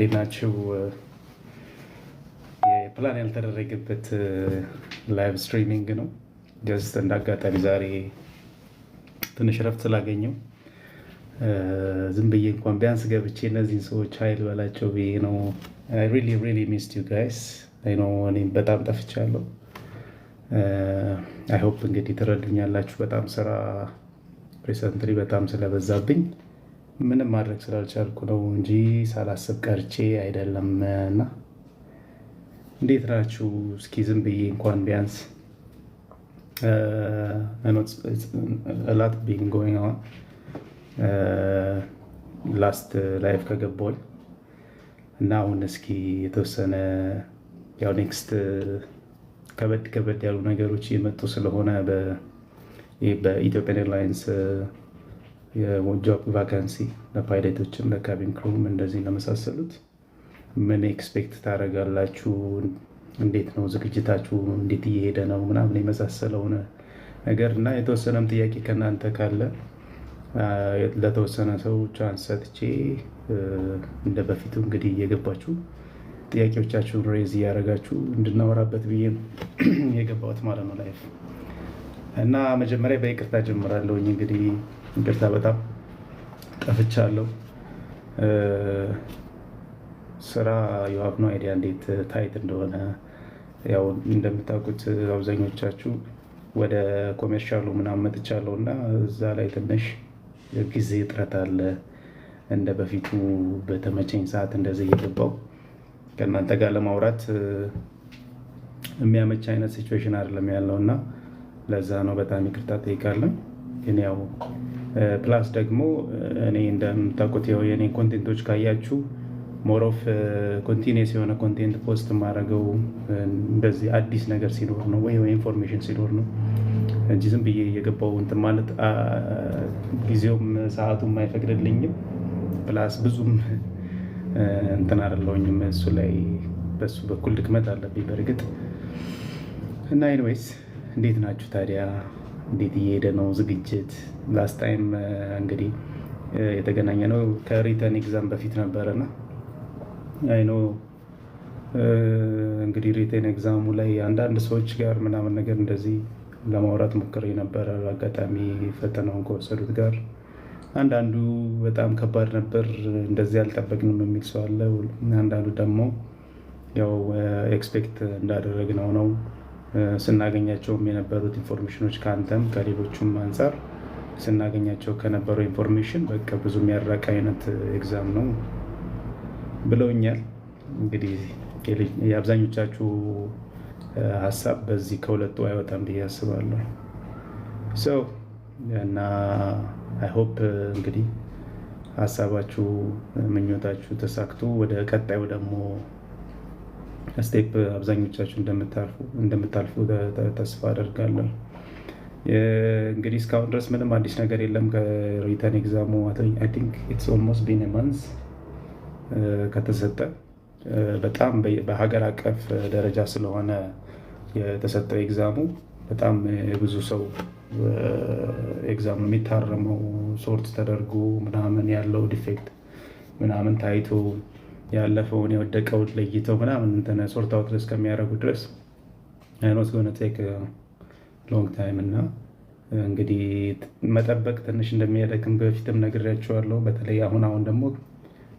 እንዴት ናችሁ? የፕላን ያልተደረገበት live streaming ነው። Just እንደ አጋጣሚ ዛሬ ትንሽ ረፍት ስላገኘው ዝም ብዬ እንኳን ቢያንስ ገብቼ እነዚህን ሰዎች hi ልበላቸው ብዬ ነው። Really, really missed you guys. I know እኔም በጣም ጠፍቻለሁ። I hope እንግዲህ ትረዱኛላችሁ። በጣም ስራ recently በጣም ስለበዛብኝ ምንም ማድረግ ስላልቻልኩ ነው እንጂ ሳላስብ ቀርቼ አይደለም። እና እንዴት ናችሁ? እስኪ ዝም ብዬ እንኳን ቢያንስ a lot been going on last live ከገባሁኝ እና አሁን እስኪ የተወሰነ ያው next ከበድ ከበድ ያሉ ነገሮች እየመጡ ስለሆነ በ Ethiopian Airlines የ job vacancy ለፓይለቶችም ለ cabin crew ም እንደዚህ ለመሳሰሉት ምን expect ታደርጋላችሁ? እንዴት ነው ዝግጅታችሁ? እንዴት እየሄደ ነው? ምናምን የመሳሰለውን ነገር እና የተወሰነም ጥያቄ ከእናንተ ካለ ለተወሰነ ሰው chance ሰጥቼ እንደ በፊቱ እንግዲህ እየገባችሁ ጥያቄዎቻችሁን raise እያደረጋችሁ እንድናወራበት ብዬ ነው የገባሁት ማለት ነው live። እና መጀመሪያ በይቅርታ ጀምራለሁኝ። እንግዲህ ይቅርታ በጣም ጠፍቻለሁ። ስራ you have no idea እንዴት tight እንደሆነ። ያው እንደምታውቁት አብዛኞቻችሁ ወደ commercial ኡ ምናምን መጥቻለሁ እና እዛ ላይ ትንሽ ጊዜ እጥረት አለ። እንደ በፊቱ በተመቸኝ ሰዓት እንደዚህ እየገባው ከእናንተ ጋር ለማውራት የሚያመች አይነት situation አይደለም ያለው እና ለዛ ነው በጣም ይቅርታ ጠይቃለሁ። ግን ያው plus ደግሞ እኔ እንደምታውቁት ያው የኔ content ኦች ካያችሁ more of continuous የሆነ content post የማደርገው እንደዚህ አዲስ ነገር ሲኖር ነው ወይ information ሲኖር ነው እንጂ ዝም ብዬ እየገባው እንትን ማለት ጊዜውም ሰዓቱም አይፈቅድልኝም። Plus ብዙም እንትን አይደለሁኝም እሱ ላይ፣ በሱ በኩል ድክመት አለብኝ በእርግጥ። እና anyways እንዴት ናችሁ ታዲያ? እንዴት እየሄደ ነው ዝግጅት? Last time እንግዲህ የተገናኘነው ከ written exam በፊት ነበረና I know እንግዲህ written exam ኡ ላይ አንዳንድ ሰዎች ጋር ምናምን ነገር እንደዚህ ለማውራት ሞክሬ ነበረ። አጋጣሚ ፈተናውን ከወሰዱት ጋር አንዳንዱ በጣም ከባድ ነበር፣ እንደዚህ አልጠበቅንም የሚል ሰው አለ። አንዳንዱ ደግሞ ያው expect እንዳደረግነው ነው። ስናገኛቸውም የነበሩት information ኖች ከአንተም ከሌሎቹም አንጻር ስናገኛቸው ከነበረው information በቃ ብዙ የሚያራቅ አይነት exam ነው ብለውኛል። እንግዲህ የአብዛኞቻችሁ ሀሳብ በዚህ ከሁለቱ አይወጣም ብዬ አስባለሁ። So እና I hope እንግዲህ ሀሳባችሁ ምኞታችሁ ተሳክቶ ወደ ቀጣዩ ደግሞ step አብዛኞቻችሁ እንደምታልፉ ተስፋ አደርጋለሁ። እንግዲህ እስካሁን ድረስ ምንም አዲስ ነገር የለም ከ written exam ኡ። I think it's almost been months ከተሰጠ። በጣም በሀገር አቀፍ ደረጃ ስለሆነ የተሰጠው exam ኡ በጣም ብዙ ሰው exam ኡ የሚታረመው sort ተደርጎ ምናምን ያለው defect ምናምን ታይቶ ያለፈውን የወደቀውን ለይተው ምናምን እንትን sort out እስከሚያደርጉ ድረስ I know it's gonna take long time እና እንግዲህ መጠበቅ ትንሽ እንደሚያደክም በፊትም ነግሬያችኋለሁ። በተለይ አሁን አሁን ደግሞ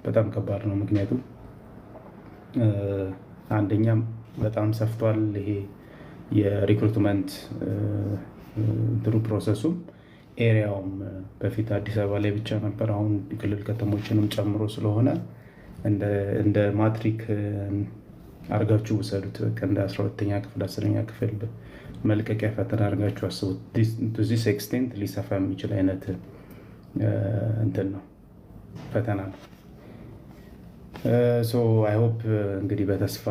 በጣም ከባድ ነው። ምክንያቱም አንደኛም በጣም ሰፍቷል ይሄ የ recruitment እንትኑ process ኡም area ውም በፊት አዲስ አበባ ላይ ብቻ ነበር። አሁን ክልል ከተሞችንም ጨምሮ ስለሆነ እንደ ማትሪክ አርጋችሁ ውሰዱት። በቃ እንደ 12ኛ ክፍል፣ 10ኛ ክፍል መልቀቂያ ፈተና አርጋችሁ አስቡት። This extent ሊሰፋ የሚችል አይነት እንትን ነው፣ ፈተና ነው። So I hope እንግዲህ በተስፋ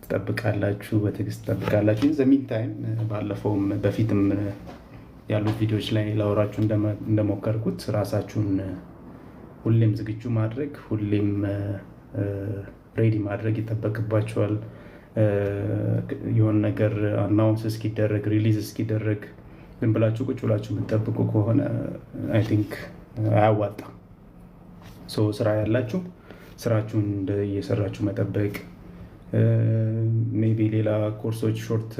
ትጠብቃላችሁ፣ በትዕግስት ትጠብቃላችሁ። In the meantime ባለፈውም በፊትም ያሉት ቪዲዮዎች ላይ ላወራችሁ እንደሞከርኩት ራሳችሁን ሁሌም ዝግጁ ማድረግ፣ ሁሌም ready ማድረግ ይጠበቅባችኋል። የሆነ ነገር announce እስኪደረግ፣ release እስኪደረግ ዝም ብላችሁ ቁጭ ብላችሁ የምትጠብቁ ከሆነ I think አያዋጣም። So ስራ ያላችሁ ስራችሁን እየሰራችሁ መጠበቅ፣ maybe ሌላ ኮርሶች፣ short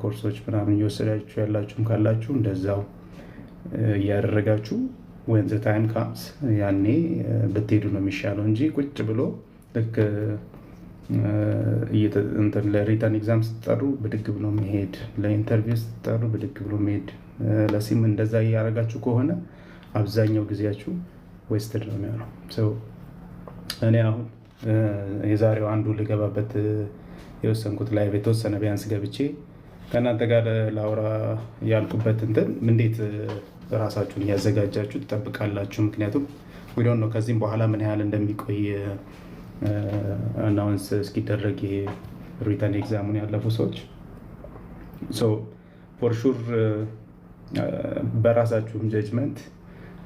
ኮርሶች ምናምን እየወሰዳችሁ ያላችሁም ካላችሁ እንደዛው እያደረጋችሁ when the time comes ያኔ ብትሄዱ ነው የሚሻለው እንጂ ቁጭ ብሎ ልክ ለ written exam ስትጠሩ ብድግ ብሎ መሄድ፣ ለ interview ስትጠሩ ብድግ ብሎ መሄድ፣ ለሲም እንደዛ እያደረጋችሁ ከሆነ አብዛኛው ጊዜያችሁ wasted ነው የሚሆነው። እኔ አሁን የዛሬው አንዱ ልገባበት የወሰንኩት live የተወሰነ ቢያንስ ገብቼ ከእናንተ ጋር ላውራ ያልኩበት እንትን እንዴት ራሳችሁን እያዘጋጃችሁ ትጠብቃላችሁ? ምክንያቱም we don't know ከዚህም በኋላ ምን ያህል እንደሚቆይ announce እስኪደረግ written exam ኡን ያለፉ ሰዎች። For sure በራሳችሁም judgment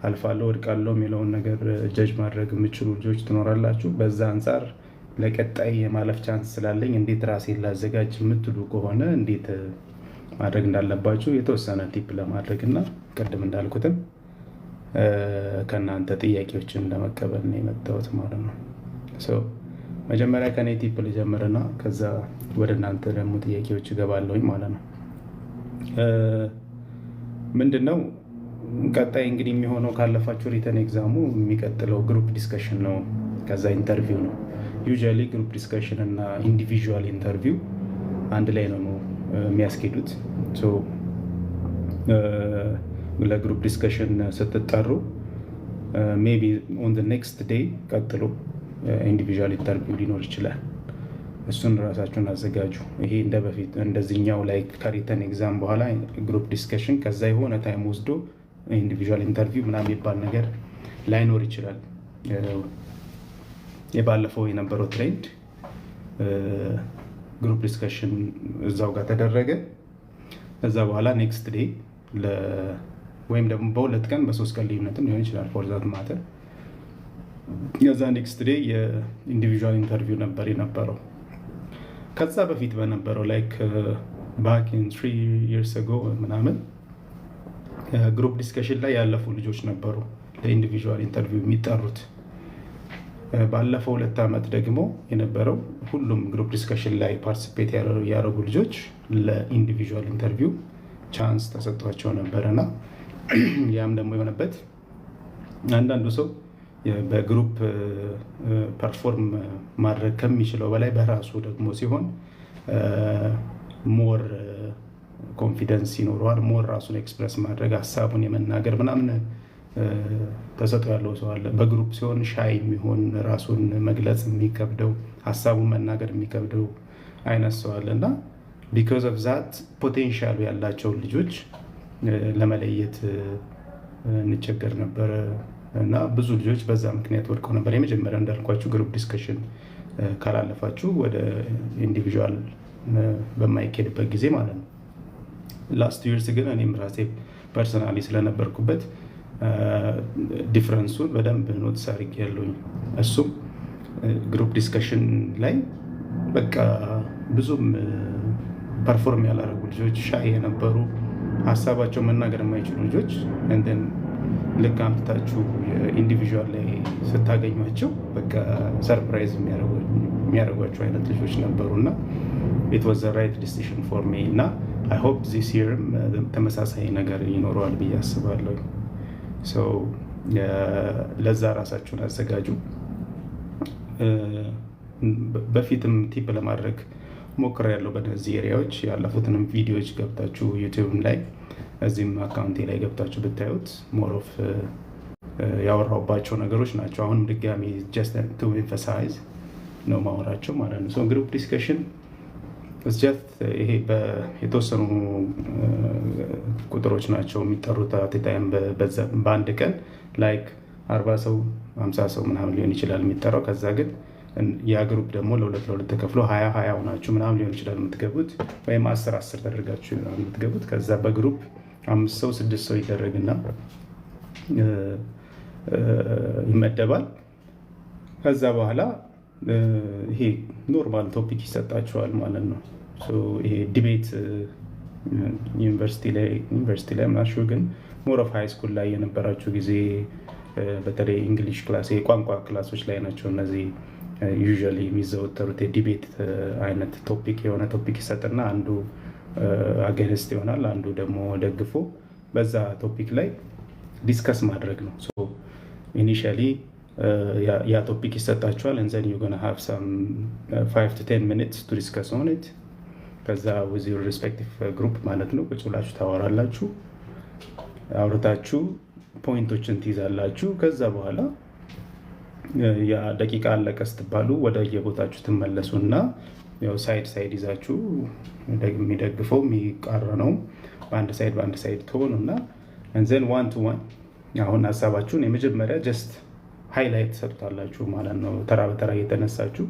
አልፋለሁ ወድቃለሁ የሚለውን ነገር judge ማድረግ የምችሉ ልጆች ትኖራላችሁ። በዛ አንጻር ለቀጣይ የማለፍ chance ስላለኝ እንዴት ራሴን ላዘጋጅ የምትሉ ከሆነ እንዴት ማድረግ እንዳለባችሁ የተወሰነ tip ለማድረግ እና ቅድም እንዳልኩትም ከእናንተ ጥያቄዎችን ለመቀበል ነው የመጣሁት ማለት ነው። መጀመሪያ ከኔ tip ልጀምርና ከዛ ወደ እናንተ ደግሞ ጥያቄዎች እገባለሁኝ ማለት ነው። ምንድን ነው ቀጣይ እንግዲህ የሚሆነው? ካለፋችሁ written exam ኡ የሚቀጥለው group discussion ነው። ከዛ interview ነው። Usually group discussion እና individual interview አንድ ላይ ነው የሚያስኬዱት። ለ group discussion ስትጠሩ maybe on next day ቀጥሎ individual interview ሊኖር ይችላል። እሱን ራሳችሁን አዘጋጁ። ይሄ እንደ በፊት እንደዚህኛው like ከ written exam በኋላ group discussion ከዛ የሆነ time ወስዶ individual interview ምናምን የሚባል ነገር ላይኖር ይችላል። የባለፈው የነበረው trend group discussion እዛው ጋር ተደረገ። ከዛ በኋላ next day ወይም ደግሞ በ2 ቀን በ3 ቀን ልዩነትም ሊሆን ይችላል for that matter። ከዛ next day የ individual interview ነበር የነበረው። ከዛ በፊት በነበረው like back in 3 years ago ምናምን group discussion ላይ ያለፉ ልጆች ነበሩ ለ individual interview የሚጠሩት። ባለፈው 2 ዓመት ደግሞ የነበረው ሁሉም group discussion ላይ participate ያደረጉ ልጆች ለ individual interview chance ተሰጥቷቸው ነበረ። እና ያም ደግሞ የሆነበት አንዳንዱ ሰው በ group perform ማድረግ ከሚችለው በላይ በራሱ ደግሞ ሲሆን more confidence ይኖረዋል። More ራሱን express ማድረግ፣ ሀሳቡን የመናገር ምናምን ተሰጥኦ ያለው ሰው አለ። በ group ሲሆን shy የሚሆን፣ ራሱን መግለጽ የሚከብደው፣ ሀሳቡን መናገር የሚከብደው አይነት ሰው አለ። እና because of that potential ኡ ያላቸውን ልጆች ለመለየት እንቸገር ነበረ እና ብዙ ልጆች በዛ ምክንያት ወድቀው ነበር። የመጀመሪያ እንዳልኳችሁ group discussion ካላለፋችሁ ወደ individual በማይኬድበት ጊዜ ማለት ነው። Last years ግን እኔም ራሴ personally ስለነበርኩበት difference ኡን በደንብ notice አድርጌያለሁኝ። እሱም group discussion ላይ በቃ ብዙም perform ያላደረጉ ልጆች፣ shy የነበሩ፣ ሀሳባቸው መናገር የማይችሉ ልጆች ልክ አምጥታችሁ individual ላይ ስታገኟቸው በቃ surprise የሚያደርጓቸው አይነት ልጆች ነበሩ። እና it was the right decision for me እና I hope this year ም ተመሳሳይ ነገር ይኖረዋል ብዬ አስባለሁ። ለዛ ራሳችሁን አዘጋጁ። በፊትም tip ለማድረግ ሞክሬያለሁ። በነዚህ area ዎች ያለፉትንም ቪዲዮዎች ገብታችሁ YouTube ላይ እዚህም account ኤ ላይ ገብታችሁ ብታዩት more of ያወራሁባቸው ነገሮች ናቸው። አሁንም ድጋሚ just to emphasize ነው ማወራቸው ማለት ነው። Group discussion just ይሄ የተወሰኑ ቁጥሮች ናቸው የሚጠሩት at a time። በአንድ ቀን like 40 ሰው፣ 50 ሰው ምናምን ሊሆን ይችላል የሚጠራው። ከዛ ግን ያ group ደግሞ ለሁለት ለሁለት ተከፍሎ 20 20 ሆናችሁ ምናምን ሊሆን ይችላል የምትገቡት ወይም 10 10 ተደርጋችሁ የምትገቡት። ከዛ በ group አምስት ሰው ስድስት ሰው ይደረግና ይመደባል። ከዛ በኋላ ይሄ normal topic ይሰጣቸዋል ማለት ነው። ይሄ debate ዩኒቨርሲቲ ላይ ምናምን ግን more of high school ላይ የነበራችሁ ጊዜ በተለይ English class፣ የቋንቋ class ኦች ላይ ናቸው እነዚህ usually የሚዘወተሩት። የ debate አይነት topic፣ የሆነ topic ይሰጥና አንዱ against ይሆናል፣ አንዱ ደግሞ ደግፎ በዛ topic ላይ discuss ማድረግ ነው። Initially ያ topic ይሰጣችኋል፣ and then you gonna have some 5 to 10 minutes to discuss on it። ከዛ with your respective group ማለት ነው ቁጭ ብላችሁ ታወራላችሁ። አውርታችሁ point ኦችን ትይዛላችሁ። ከዛ በኋላ ያ ደቂቃ አለቀ ስትባሉ ወደ የቦታችሁ ትመለሱና ያው side side ይዛችሁ፣ የሚደግፈው የሚቃረነው በአንድ side በአንድ side ትሆኑና then one to one አሁን ሀሳባችሁን የመጀመሪያ just highlight ትሰጡታላችሁ ማለት ነው። ተራ በተራ እየተነሳችሁ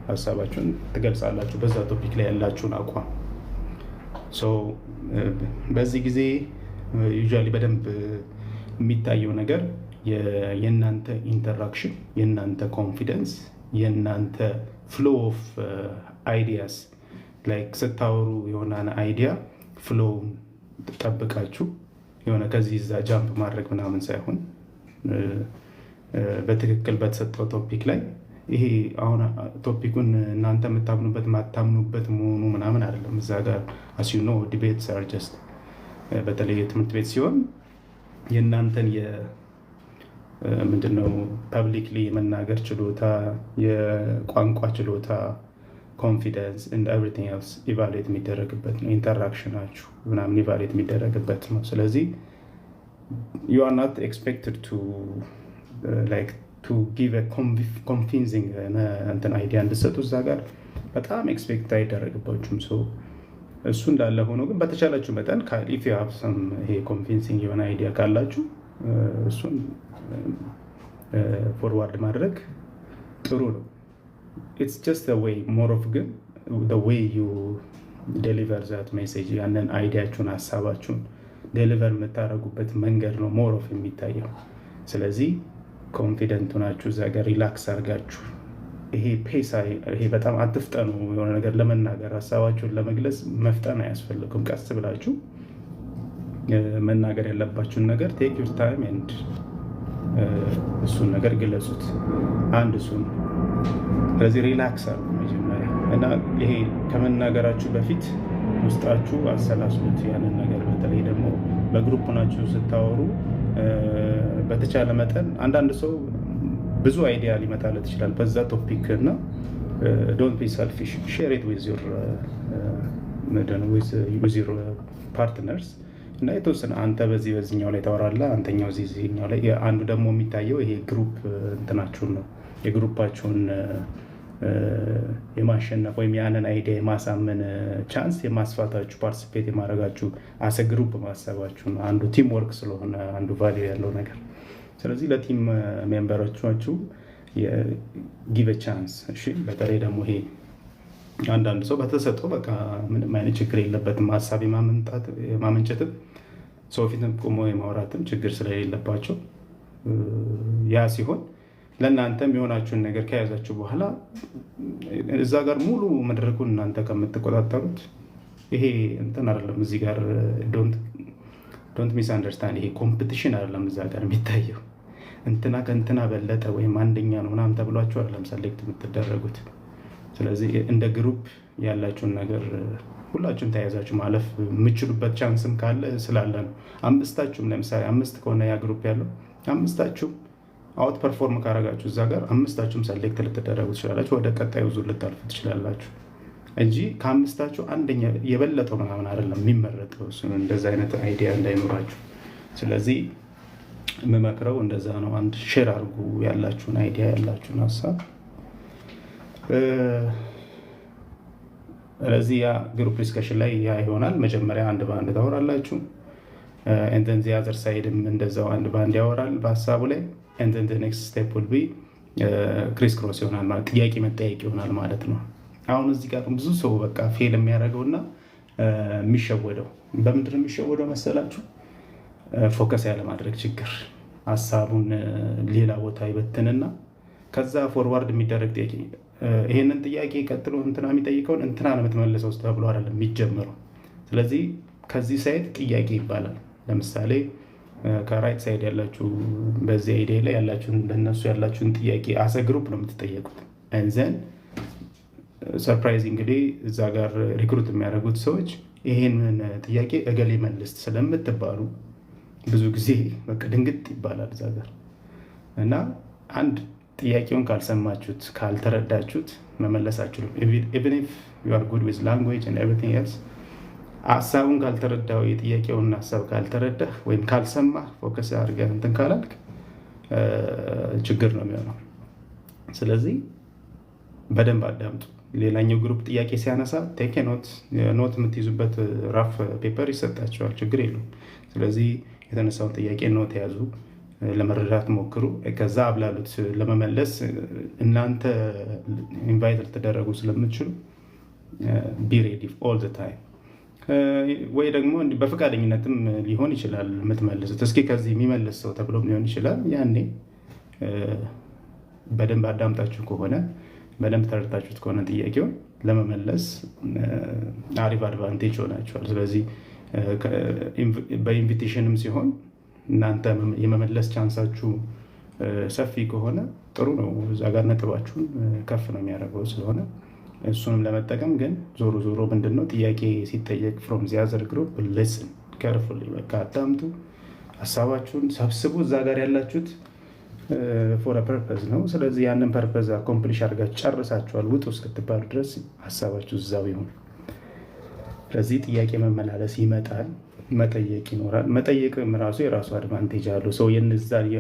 ሀሳባችሁን ትገልጻላችሁ፣ በዛ topic ላይ ያላችሁን አቋም። በዚህ ጊዜ usually በደንብ የሚታየው ነገር የእናንተ interaction፣ የእናንተ confidence፣ የእናንተ flow of ideas፣ like ስታወሩ የሆነ idea flow ውን ጠብቃችሁ የሆነ ከዚህ እዛ jump ማድረግ ምናምን ሳይሆን በትክክል በተሰጠው topic ላይ፣ ይሄ አሁን topic ኩን እናንተ የምታምኑበት ማታምኑበት መሆኑ ምናምን አይደለም። እዛ ጋር as you know debates are just፣ በተለይ የትምህርት ቤት ሲሆን፣ የእናንተን ምንድነው publicly የመናገር ችሎታ፣ የቋንቋ ችሎታ፣ confidence and everything else evaluate የሚደረግበት ነው። Interaction ኣችሁ ምናምን evaluate የሚደረግበት ነው። ስለዚህ you are not expected to like to give convincing እንትን idea እንድሰጡ እዛ ጋር በጣም expect አይደረግባችሁም። So እሱ እንዳለ ሆኖ ግን በተቻላችሁ መጠን if you have some ይሄ convincing የሆነ idea ካላችሁ እሱን forward ማድረግ ጥሩ ነው። It's just way more of ግን way you deliver that message፣ ያንን idea ኣችሁን ሀሳባችሁን deliver የምታደርጉበት መንገድ ነው more of የሚታየው። ስለዚህ confident ሆናችሁ እዛ ጋር relax አድርጋችሁ፣ ይሄ pace፣ ይሄ በጣም አትፍጠኑ። የሆነ ነገር ለመናገር፣ ሀሳባችሁን ለመግለጽ መፍጠን አያስፈልግም። ቀስ ብላችሁ መናገር ያለባችሁን ነገር take your time and እሱን ነገር ግለጹት። አንድ እሱ ነው። ስለዚህ relax አድርጉ መጀመሪያ እና ይሄ ከመናገራችሁ በፊት ውስጣችሁ አሰላስሉት ያንን ነገር። በተለይ ደግሞ በ group ናችሁ ስታወሩ በተቻለ መጠን አንዳንድ ሰው ብዙ idea ሊመጣለት ይችላል በዛ topic እና don't be selfish፣ share it with your partners እና የተወሰነ አንተ በዚህ በዚህኛው ላይ ታወራለህ፣ አንተኛው እዚህ እዚህኛው ላይ። አንዱ ደግሞ የሚታየው ይሄ group እንትናችሁን ነው፣ የ group ኣችሁን የማሸነፍ ወይም ያንን idea የማሳመን chance የማስፋታችሁ፣ participate የማድረጋችሁ፣ as a group ማሰባችሁ ነው። አንዱ team work ስለሆነ አንዱ value ያለው ነገር። ስለዚህ ለ team member ኦቻችሁ give chance። እሺ፣ በተለይ ደግሞ ይሄ አንዳንድ ሰው በተሰጠው በቃ ምንም አይነት ችግር የለበትም፣ ሀሳብ የማመንጨትም ሰው ፊትም ቆሞ የማውራትም ችግር ስለሌለባቸው፣ ያ ሲሆን ለእናንተም የሆናችሁን ነገር ከያዛችሁ በኋላ እዛ ጋር ሙሉ መድረኩን እናንተ ከምትቆጣጠሩት፣ ይሄ እንትን አይደለም እዚህ ጋር፣ don't misunderstand፣ ይሄ competition አይደለም እዛ ጋር የሚታየው። እንትና ከእንትና በለጠ ወይም አንደኛ ነው ምናምን ተብሏችሁ አይደለም select የምትደረጉት። ስለዚህ እንደ group ያላችሁን ነገር ሁላችሁም ተያይዛችሁ ማለፍ የምችሉበት chance ም ካለ ስላለ ነው። አምስታችሁም፣ ለምሳሌ አምስት ከሆነ ያ group ያለው፣ አምስታችሁም outperform ካረጋችሁ እዛ ጋር አምስታችሁም select ልትደረጉ ትችላላችሁ፣ ወደ ቀጣዩ ዙር ልታልፉ ትችላላችሁ እንጂ ከአምስታችሁ አንደኛ የበለጠው ምናምን አይደለም የሚመረጠው። እንደዚ አይነት idea እንዳይኖራችሁ። ስለዚህ የምመክረው እንደዛ ነው። አንድ share አድርጉ ያላችሁን idea፣ ያላችሁን ሀሳብ። ስለዚህ ያ group discussion ላይ ያ ይሆናል። መጀመሪያ አንድ በአንድ ታወራላችሁ። And then the other side ም እንደዛው አንድ በአንድ ያወራል በሀሳቡ ላይ። And then next step will be criss cross ይሆናል ማለት ጥያቄ መጠያየቅ ይሆናል ማለት ነው። አሁን እዚህ ጋር ብዙ ሰው በቃ fail የሚያደርገው እና የሚሸወደው በምንድን ነው የሚሸወደው መሰላችሁ? Focus ያለማድረግ ችግር፣ ሀሳቡን ሌላ ቦታ ይበትንና ከዛ forward የሚደረግ ጥያቄ፣ ይሄንን ጥያቄ ቀጥሎ እንትና የሚጠይቀውን እንትና ነው የምትመልሰው ተብሎ አይደለም የሚጀምረው። ስለዚህ ከዚህ side ጥያቄ ይባላል። ለምሳሌ ከ right side ያላችሁ በዚህ idea ላይ ያላችሁን፣ ለእነሱ ያላችሁን ጥያቄ as a group ነው የምትጠየቁት። And then surprisingly እዛ ጋር recruit የሚያደርጉት ሰዎች ይሄንን ጥያቄ እገሌ መልስ ስለምትባሉ ብዙ ጊዜ በቃ ድንግጥ ይባላል እዛ ጋር። እና አንድ ጥያቄውን ካልሰማችሁት፣ ካልተረዳችሁት መመለስ አትችሉም። Even if you are good with language and everything else፣ ሀሳቡን ካልተረዳው፣ የጥያቄውን ሀሳብ ካልተረዳህ ወይም ካልሰማህ፣ focus አድርገህ እንትን ካላልክ ችግር ነው የሚሆነው። ስለዚህ በደንብ አዳምጡ። ሌላኛው group ጥያቄ ሲያነሳ take note። Note የምትይዙበት rough paper ይሰጣችኋል፣ ችግር የለውም። ስለዚህ የተነሳውን ጥያቄ note ያዙ፣ ለመረዳት ሞክሩ። ከዛ አብላሉት። ለመመለስ እናንተ invite ልትደረጉ ስለምትችሉ be ready all the time። ወይ ደግሞ በፈቃደኝነትም ሊሆን ይችላል የምትመልሱት። እስኪ ከዚህ የሚመልስ ሰው ተብሎም ሊሆን ይችላል። ያኔ በደንብ አዳምጣችሁ ከሆነ፣ በደንብ ተረድታችሁት ከሆነ ጥያቄውን ለመመለስ አሪፍ advantage ይሆናችኋል። ስለዚህ በ invitation ም ሲሆን እናንተ የመመለስ chance ኣችሁ ሰፊ ከሆነ ጥሩ ነው። እዛ ጋር ነጥባችሁን ከፍ ነው የሚያደርገው። ስለሆነ እሱንም ለመጠቀም ግን ዞሮ ዞሮ ምንድነው፣ ጥያቄ ሲጠየቅ from the other group listen carefully፣ በቃ አዳምጡ፣ ሀሳባችሁን ሰብስቡ። እዛ ጋር ያላችሁት for a purpose ነው። ስለዚህ ያንን purpose accomplish አድርጋችሁ ጨርሳችኋል ውጡ እስክትባሉ ድረስ ሀሳባችሁ እዛው ይሁን። ስለዚህ ጥያቄ መመላለስ ይመጣል፣ መጠየቅ ይኖራል። መጠየቅም ራሱ የራሱ advantage አለው። So የነዛን የ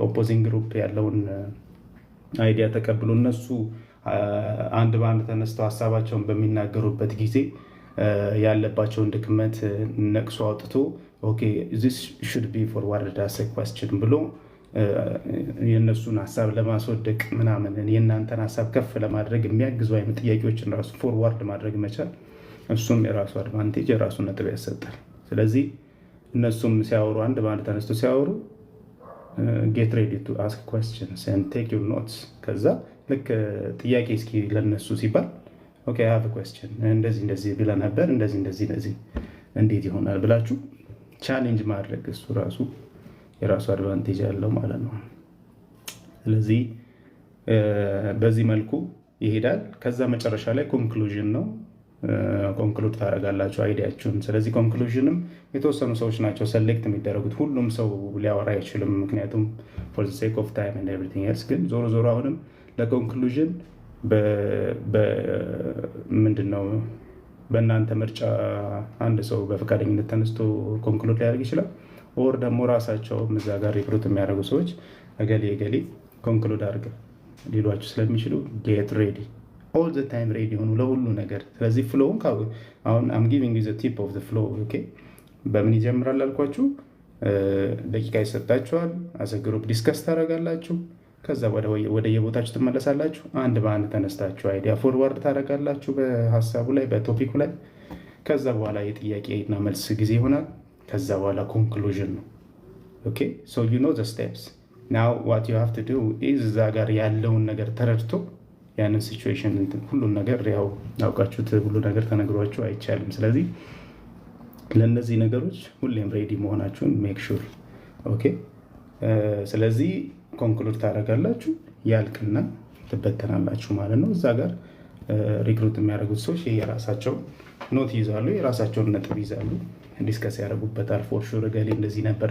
opposing group ያለውን idea ተቀብሎ እነሱ አንድ በአንድ ተነስተው ሀሳባቸውን በሚናገሩበት ጊዜ ያለባቸውን ድክመት ነቅሶ አውጥቶ "Okay, this should be forwarded as a question" ብሎ የእነሱን ሀሳብ ለማስወደቅ ምናምን የእናንተን ሀሳብ ከፍ ለማድረግ የሚያግዙ አይነት ጥያቄዎችን ራሱ forward ማድረግ መቻል እሱም የራሱ advantage፣ የራሱ ነጥብ ያሰጣል። ስለዚህ እነሱም ሲያወሩ፣ አንድ በአንድ ተነስቶ ሲያወሩ get ready to ask questions and take your notes። ከዛ ልክ ጥያቄ እስኪ ለነሱ ሲባል "Okay, I have a question፣ እንደዚህ እንደዚህ ብለህ ነበር፣ እንደዚህ እንደዚህ እንደዚህ እንዴት ይሆናል?" ብላችሁ challenge ማድረግ እሱ ራሱ የራሱ advantage አለው ማለት ነው። ስለዚህ በዚህ መልኩ ይሄዳል። ከዛ መጨረሻ ላይ conclusion ነው። Conclude ታደርጋላችሁ idea ኣችሁን። ስለዚህ conclusion ም የተወሰኑ ሰዎች ናቸው select የሚደረጉት። ሁሉም ሰው ሊያወራ አይችልም፣ ምክንያቱም for the sake of time and everything else። ግን ዞሮ ዞሮ አሁንም ለ conclusion ምንድን ነው፣ በእናንተ ምርጫ አንድ ሰው በፈቃደኝነት ተነስቶ conclude ሊያደርግ ይችላል። Or ደግሞ ራሳቸው እዛ ጋር recruit የሚያደርጉ ሰዎች እገሌ እገሌ conclude አድርግ ሊሏችሁ ስለሚችሉ get ready all the time፣ ready ሁኑ ለሁሉ ነገር። ስለዚህ flow ውን አሁን I'm giving you the tip of the flow, okay። በምን ይጀምራል አልኳችሁ? ደቂቃ ይሰጣችኋል። As a group discuss ታደርጋላችሁ። ከዛ ወደ የቦታችሁ ትመለሳላችሁ። አንድ በአንድ ተነስታችሁ idea forward ታደርጋላችሁ በሀሳቡ ላይ፣ በ topic ኩ ላይ። ከዛ በኋላ የጥያቄና መልስ ጊዜ ይሆናል። ከዛ በኋላ conclusion ነው። Okay, so you know the steps. Now what you have to do is እዛ ጋር ያለውን ነገር ተረድቶ ያንን situation፣ ሁሉን ነገር ያው አውቃችሁት ሁሉ ነገር ተነግሯችሁ አይቻልም። ስለዚህ ለእነዚህ ነገሮች ሁሌም ready መሆናችሁን make sure, okay። ስለዚህ conclude ታደርጋላችሁ፣ ያልቅና ትበተናላችሁ ማለት ነው። እዛ ጋር recruit የሚያደርጉት ሰዎች የራሳቸውን note ይይዛሉ፣ የራሳቸውን ነጥብ ይይዛሉ፣ discuss ያደርጉበታል። For sure እገሌ እንደዚህ ነበር፣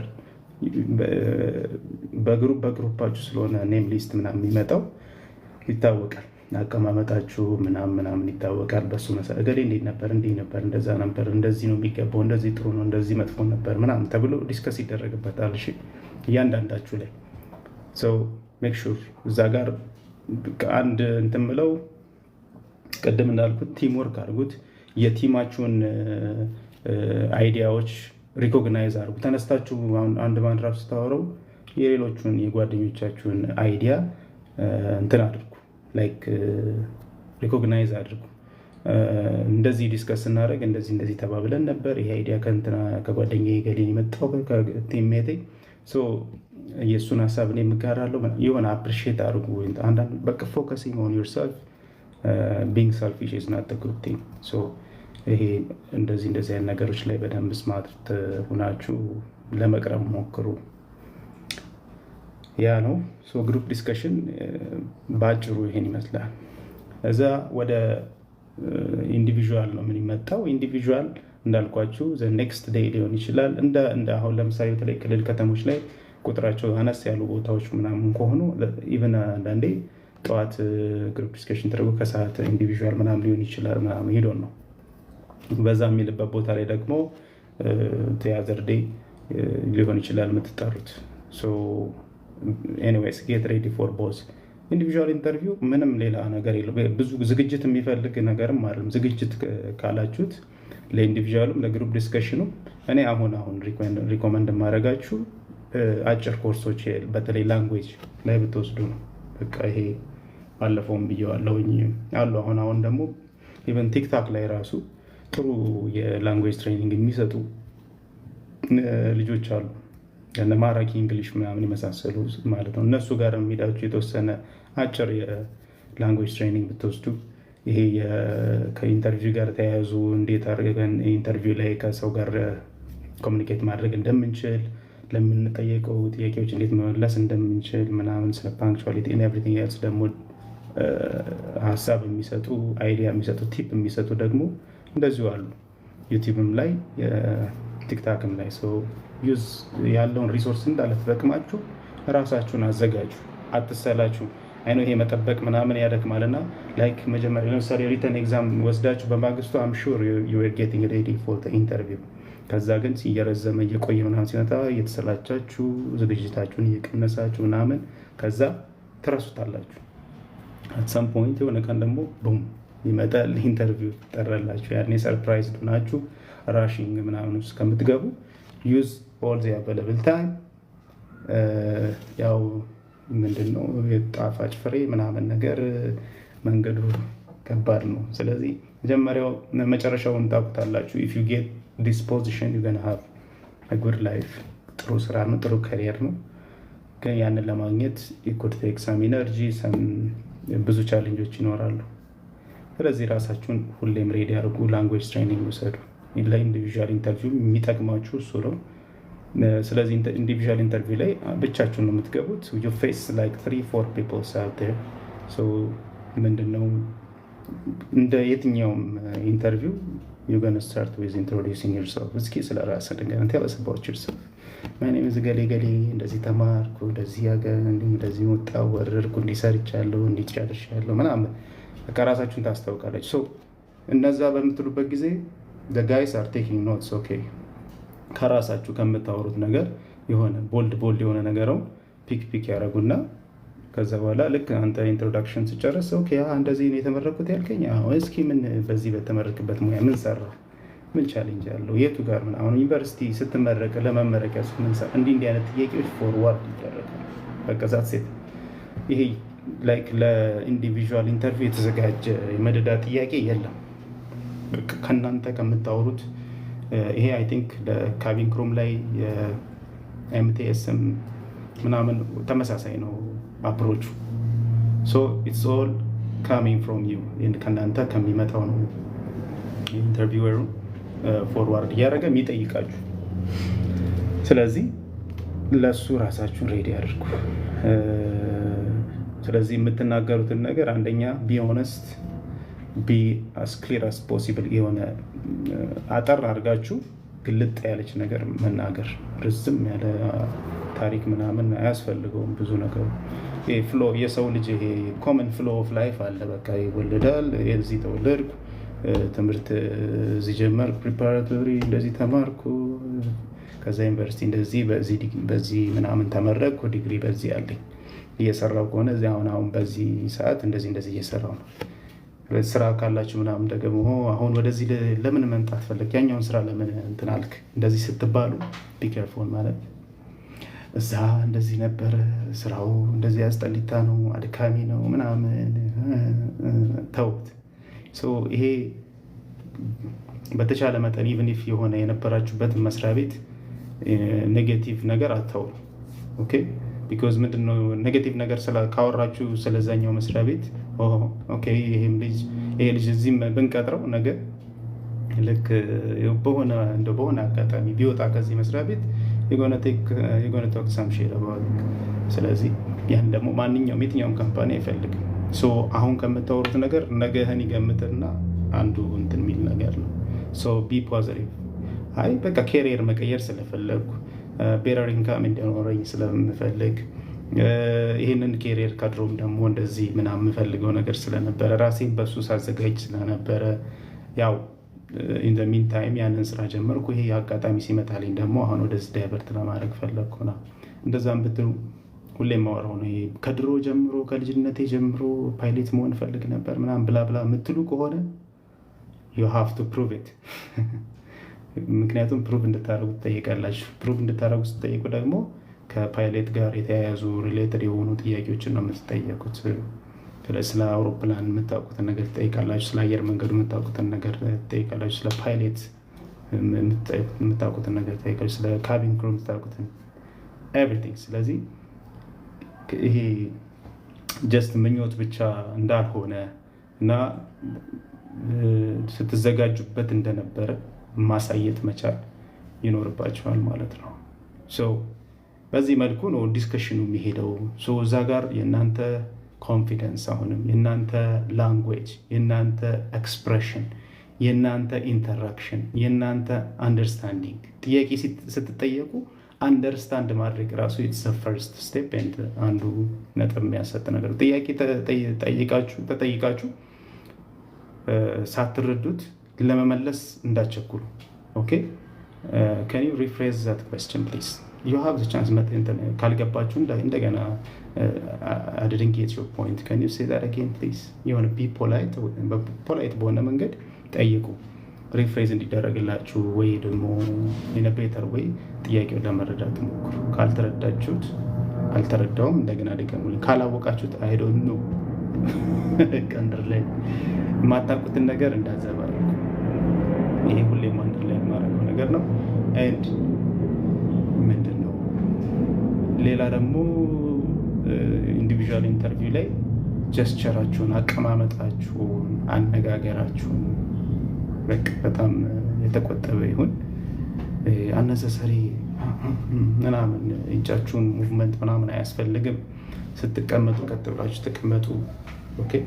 በ group በ group ኣችሁ ስለሆነ name list ምናምን የሚመጣው ይታወቃል። አቀማመጣችሁ ምናምን ምናምን ይታወቃል። በሱ መሰረት እገሌ እንዴት ነበር፣ እንዲህ ነበር፣ እንደዛ ነበር፣ እንደዚህ ነው የሚገባው፣ እንደዚህ ጥሩ ነው፣ እንደዚህ መጥፎ ነበር ምናምን ተብሎ discuss ይደረግበታል። እሺ፣ እያንዳንዳችሁ ላይ so make sure እዛ ጋር አንድ እንትን ብለው ቅድም እንዳልኩት team work አድርጉት። የ team ኣችሁን idea ዎች recognize አድርጉ። ተነስታችሁ አንድ ባንድ ራሱ ስታወረው የሌሎቹን የጓደኞቻችሁን idea እንትን አድርጉ፣ like recognize አድርጉ። እንደዚህ discuss ስናደርግ እንደዚህ እንደዚህ ተባብለን ነበር። ይሄ idea ከእንትና ከጓደኛዬ ገሌን የመጣው፣ ከ teammate ኤ፣ የእሱን ሀሳብ እኔ የምጋራለሁ። የሆነ appreciate አድርጉ። አንዳንድ በቃ focusing on yourself, being selfish is not good thing። ይሄ እንደዚህ እንደዚህ አይነት ነገሮች ላይ በደንብ smart ሁናችሁ ለመቅረብ ሞክሩ። ያ ነው። So group discussion በአጭሩ ይሄን ይመስላል። እዛ ወደ individual ነው የምንመጣው። Individual እንዳልኳችሁ next day ሊሆን ይችላል። እንደ አሁን ለምሳሌ በተለይ ክልል ከተሞች ላይ ቁጥራቸው አነስ ያሉ ቦታዎች ምናምን ከሆኑ even አንዳንዴ ጠዋት group discussion ተደርጎ ከሰዓት individual ምናምን ሊሆን ይችላል ምናምን ሂዶ ነው። በዛ የሚልበት ቦታ ላይ ደግሞ the other day ሊሆን ይችላል የምትጠሩት። Anyways, get ready for both. Individual interview ምንም ሌላ ነገር የለውም። ብዙ ዝግጅት የሚፈልግ ነገርም አይደለም። ዝግጅት ካላችሁት ለ individual ኡም ለ group discussion ኑ እኔ አሁን አሁን recommend የማደርጋችሁ አጭር ኮርሶች በተለይ language ላይ ብትወስዱ ነው። በቃ ይሄ ባለፈውም ብየዋለሁኝ አሉ። አሁን አሁን ደግሞ even TikTok ላይ ራሱ ጥሩ የ language training የሚሰጡ ልጆች አሉ። እነ ማራኪ English ምናምን የመሳሰሉ ማለት ነው። እነሱ ጋር የሚሄዳችሁ የተወሰነ አጭር የ language training ብትወስዱ፣ ይሄ ከ interview ጋር ተያያዙ እንዴት አድርገን interview ላይ ከሰው ጋር communicate ማድረግ እንደምንችል፣ ለምንጠየቀው ጥያቄዎች እንዴት መመለስ እንደምንችል ምናምን፣ ስለ punctuality and everything else ደግሞ ሀሳብ የሚሰጡ፣ idea የሚሰጡ፣ tip የሚሰጡ ደግሞ እንደዚሁ አሉ። YouTube ም ላይ TikTok ም ላይ use ያለውን resource እንዳለ ተጠቅማችሁ ራሳችሁን አዘጋጁ። አትሰላችሁ። I know ይሄ መጠበቅ ምናምን ያደክማልና like መጀመሪያ ለምሳሌ written exam ወስዳችሁ በማግስቱ I'm sure you were getting ready for interview። ከዛ ግን እየረዘመ እየቆየ ምናምን ሲመጣ እየተሰላቻችሁ ዝግጅታችሁን እየቀነሳችሁ ምናምን ከዛ ትረሱታላችሁ። At some point የሆነ ቀን ደግሞ boom ይመጣል፣ interview ትጠራላችሁ። ያኔ surprise ናችሁ። Rushing ምናምን ውስጥ ከምትገቡ use all the available time። ያው ምንድነው የጣፋጭ ፍሬ ምናምን ነገር መንገዱ ከባድ ነው። ስለዚህ መጀመሪያው መጨረሻውን ታውቁታላችሁ። If you get this position, you gonna have good life። ጥሩ ስራ ነው፣ ጥሩ career ነው። ግን ያንን ለማግኘት it could take some energy፣ ብዙ challenge ኦች ይኖራሉ። ስለዚህ ራሳችሁን ሁሌም ready አድርጉ። Language training ውሰዱ። ለ individual interview የሚጠቅማችሁ እሱ ነው። ስለዚህ individual interview ላይ ብቻችሁን ነው የምትገቡት። You face like three, four peoples out there። ምንድነው እንደ የትኛውም interview you gonna start with introducing yourself። እስኪ ስለ ራስህ ንገረን። Tell us about yourself። My name is ገሌ ገሌ፣ እንደዚህ ተማርኩ፣ እንደዚህ ሀገር እንዲሁም እንደዚህ ወጣሁ ወረድኩ፣ እንዲህ ሰርቻለሁ፣ እንዲህ ጨርሻለሁ ምናምን በቃ ራሳችሁን ታስታውቃለች። So እነዛ በምትሉበት ጊዜ guys are taking notes, okay። ከራሳችሁ ከምታወሩት ነገር የሆነ bold bold የሆነ ነገረው pick pick ያደረጉና ከዛ በኋላ ልክ አንተ introduction ስጨርስ okay እንደዚህ ነው የተመረቅኩት ያልከኝ፣ እስኪ ምን በዚህ በተመረቅበት ሙያ ምን ሰራ፣ ምን challenge አለው፣ የቱ ጋር ምን አሁን ዩኒቨርሲቲ ስትመረቅ ለመመረቂያ ምን ሰራ፣ እንዲህ እንዲህ አይነት ጥያቄዎች forward ይደረጋል። በቃ that's it። ይሄ like ለ individual interview የተዘጋጀ የመደዳ ጥያቄ የለም። ከእናንተ ከምታወሩት ይሄ I think ለ cabin crew ም ላይ የ MTS ም ምናምን ተመሳሳይ ነው approach ኡ። So it's all coming from you፣ ከእናንተ ከሚመጣው ነው interviewer ኡ forward እያደረገ የሚጠይቃችሁ። ስለዚህ ለእሱ ራሳችሁን ready አድርጉ። ስለዚህ የምትናገሩትን ነገር አንደኛ be honest, be as clear as possible፣ የሆነ አጠር አድርጋችሁ ግልጥ ያለች ነገር መናገር። ርዝም ያለ ታሪክ ምናምን አያስፈልገውም። ብዙ ነገሩ flow የሰው ልጅ ይሄ common flow of life አለ። በቃ ይወለዳል፣ እዚህ ተወለድኩ፣ ትምህርት እዚህ ጀመርኩ፣ preparatory እንደዚህ ተማርኩ፣ ከዛ ዩኒቨርሲቲ እንደዚህ በዚህ ምናምን ተመረቅኩ፣ ዲግሪ በዚህ አለኝ። እየሰራው ከሆነ እዚህ አሁን አሁን በዚህ ሰዓት እንደዚህ እንደዚህ እየሰራው ነው። ስራ ካላችሁ ምናምን ደግሞ አሁን ወደዚህ ለምን መምጣት ፈለግ፣ ያኛውን ስራ ለምን እንትን አልክ፣ እንደዚህ ስትባሉ be careful። ማለት እዛ እንደዚህ ነበረ ስራው፣ እንደዚህ አስጠሊታ ነው፣ አድካሚ ነው ምናምን ተውት። ይሄ በተቻለ መጠን even if የሆነ የነበራችሁበት መስሪያ ቤት negative ነገር አታውሩ። Okay, because ምንድነው negative ነገር ካወራችሁ ስለዛኛው መስሪያ ቤት፣ okay ይሄም ልጅ ይሄ ልጅ እዚህም ብንቀጥረው ነገ ልክ በሆነ እንደ በሆነ አጋጣሚ ቢወጣ ከዚህ መስሪያ ቤት You're gonna talk some shit about። ስለዚህ ያን ደግሞ ማንኛውም የትኛውም company አይፈልግም። So አሁን ከምታወሩት ነገር ነገህን ይገምትና አንዱ እንትን የሚል ነገር ነው። So be positive። አይ በቃ career መቀየር ስለፈለግኩ፣ better income እንዲኖረኝ ስለምፈልግ፣ ይህንን career ከድሮም ደግሞ እንደዚህ ምናምን የምፈልገው ነገር ስለነበረ፣ ራሴን በሱ ሳዘጋጅ ስለነበረ፣ ያው in the meantime ያንን ስራ ጀመርኩ። ይሄ አጋጣሚ ሲመጣልኝ ደግሞ አሁን ወደዚህ divert ለማድረግ ፈለግኩ ነው። እንደዛም ብትሉ ሁሌም የማወራው ነው። ይሄ ከድሮ ጀምሮ ከልጅነቴ ጀምሮ ፓይለት መሆን እፈልግ ነበር ምናምን blah blah የምትሉ ከሆነ you have to prove it። ምክንያቱም prove እንድታደርጉ ትጠይቃላችሁ። Prove እንድታደርጉ ስትጠይቁ ደግሞ ከፓይለት ጋር የተያያዙ related የሆኑ ጥያቄዎችን ነው የምትጠየቁት። ስለ አውሮፕላን የምታውቁትን ነገር ትጠይቃላችሁ። ስለ አየር መንገዱ የምታውቁትን ነገር ትጠይቃላችሁ። ስለ ፓይለት የምታውቁትን ነገር ትጠይቃላችሁ። ስለ cabin crew የምታውቁትን everything። ስለዚህ ይሄ just ምኞት ብቻ እንዳልሆነ እና ስትዘጋጁበት እንደነበረ ማሳየት መቻል ይኖርባችኋል ማለት ነው። So በዚህ መልኩ ነው discussion ኑ የሚሄደው። እዛ ጋር የእናንተ confidence፣ አሁንም የእናንተ language፣ የእናንተ expression፣ የእናንተ interaction፣ የእናንተ understanding፣ ጥያቄ ስትጠየቁ understand ማድረግ ራሱ it's first step፣ አንዱ ነጥብ የሚያሰጥ ነገር። ጥያቄ ተጠይቃችሁ ሳትረዱት ለመመለስ እንዳትቸኩሉ። Okay, "Can you rephrase that question, please?" You have chance። ካልገባችሁ እንደገና "I didn't get your point, can you say that again, please?" የሆነ be polite፣ polite በሆነ መንገድ ጠይቁ። Rephrase እንዲደረግላችሁ ወይ ደግሞ in a better way ጥያቄውን ለመረዳት ሞክሩ። ካልተረዳችሁት አልተረዳውም፣ እንደገና ድገሙልኝ። ካላወቃችሁት I don't know። Underline የማታውቁትን ነገር እንዳዘባርቁ። ይሄ ሁሌም underline የማደርገው ነገር ነው። And ምንድን ነው ሌላ ደግሞ individual interview ላይ gesture ኣችሁን፣ አቀማመጣችሁን፣ አነጋገራችሁን በቃ በጣም የተቆጠበ ይሁን። Unnecessary ምናምን እጃችሁን movement ምናምን አያስፈልግም። ስትቀመጡ ቀጥ ብላችሁ ተቀመጡ። Okay,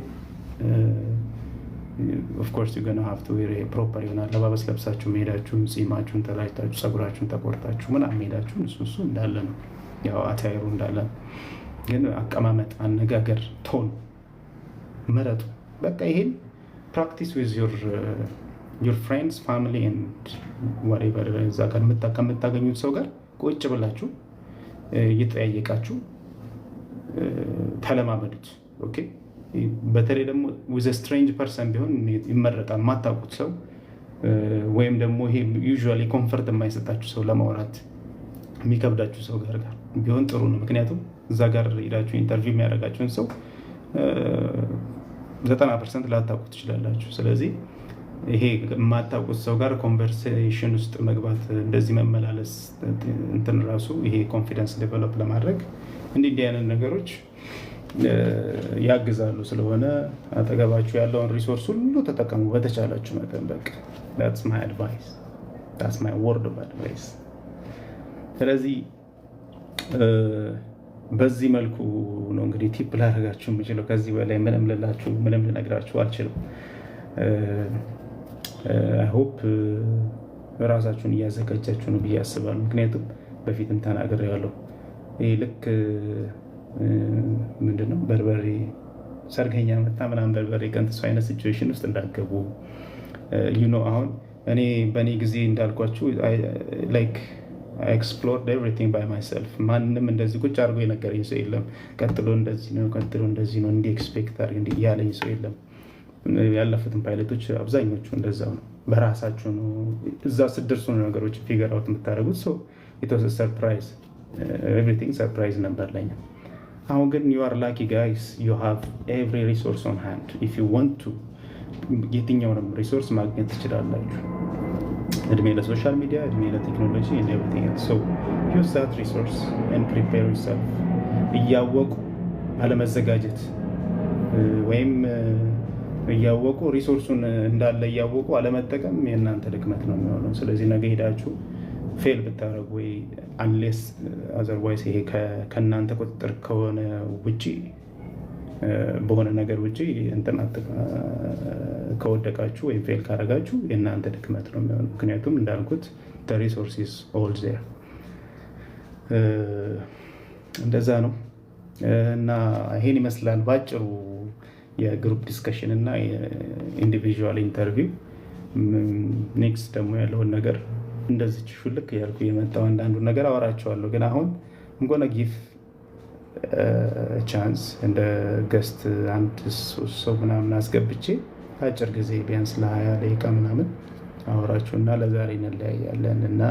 of course you gonna have to wear proper የሆነ አለባበስ ለብሳችሁ መሄዳችሁን፣ ጺማችሁን ተላጭታችሁ፣ ፀጉራችሁን ተቆርጣችሁ ምናምን መሄዳችሁን እሱ እንዳለ ነው፣ ያው attire ኡ እንዳለ ነው። ግን አቀማመጥ፣ አነጋገር፣ tone ምረጡ። በቃ ይሄን practice with your friends, family and whatever። እዛ ጋር ከምታገኙት ሰው ጋር ቁጭ ብላችሁ እየተጠያየቃችሁ ተለማመዱት። Okay፣ በተለይ ደግሞ with strange person ቢሆን ይመረጣል። ማታውቁት ሰው ወይም ደግሞ ይሄ usually comfort የማይሰጣችሁ ሰው፣ ለማውራት የሚከብዳችሁ ሰው ጋር ቢሆን ጥሩ ነው። ምክንያቱም እዛ ጋር ሄዳችሁ interview የሚያደርጋችሁን ሰው 90% ላታውቁ ትችላላችሁ። ስለዚህ ይሄ የማታውቁት ሰው ጋር conversation ውስጥ መግባት፣ እንደዚህ መመላለስ እንትን ራሱ ይሄ confidence develop ለማድረግ እንዲህ እንዲህ አይነት ነገሮች ያግዛሉ። ስለሆነ አጠገባችሁ ያለውን resource ሁሉ ተጠቀሙ በተቻላችሁ መጠን። በቃ that's my advice, that's my word of advice። ስለዚህ በዚህ መልኩ ነው እንግዲህ tip ላደርጋችሁ የምችለው። ከዚህ በላይ ምንም ልላችሁ ምንም ልነግራችሁ አልችልም። I hope ራሳችሁን እያዘጋጃችሁ ነው ብዬ አስባለሁ። ምክንያቱም በፊትም ተናግሬያለሁ። ይህ ልክ ምንድነው በርበሬ ሰርገኛ መጣ ምናምን በርበሬ ቀንጥሶ አይነት situation ውስጥ እንዳትገቡ። አሁን እኔ በእኔ ጊዜ እንዳልኳችሁ like explored everything by myself። ማንም እንደዚህ ቁጭ አድርጎ የነገረኝ ሰው የለም። ቀጥሎ እንደዚህ ነው፣ ቀጥሎ እንደዚህ ነው፣ እንዲህ expect አድርግ እንዲህ ያለኝ ሰው የለም። ያለፉትን ፓይለቶች አብዛኞቹ እንደዛው ነው። በራሳችሁ ነው እዛ ስትደርሱ ነው ነገሮች figure out የምታደርጉት። So it was surprise, everything surprise ነበር ለኛ። አሁን ግን you are lucky guys, you have every resource on hand. If you want to የትኛውንም resource ማግኘት ትችላላችሁ። እድሜ ለ social media፣ እድሜ ለቴክኖሎጂ and everything else። So use that resource and prepare yourself። እያወቁ አለመዘጋጀት ወይም እያወቁ resource ኡን እንዳለ እያወቁ አለመጠቀም የእናንተ ድክመት ነው የሚሆነው። ስለዚህ ነገ ሄዳችሁ Fail ብታደረጉ ወይ unless otherwise ይሄ ከእናንተ ቁጥጥር ከሆነ ውጪ በሆነ ነገር ውጪ እንትን ከወደቃችሁ ወይም fail ካደረጋችሁ የእናንተ ድክመት ነው የሚሆነው። ምክንያቱም እንዳልኩት resource is all there። እንደዛ ነው እና ይሄን ይመስላል ባጭሩ የ group discussion እና የ individual interview። Next ደግሞ ያለውን ነገር እንደዚች ሹልክ እያልኩ የመጣው አንዳንዱ ነገር አወራቸዋለሁ። ግን አሁን I'm gonna give chance እንደ guest አንድ ሶስት ሰው ምናምን አስገብቼ አጭር ጊዜ ቢያንስ ለ20 ደቂቃ ምናምን አወራችሁ እና ለዛሬ እንለያያለን። እና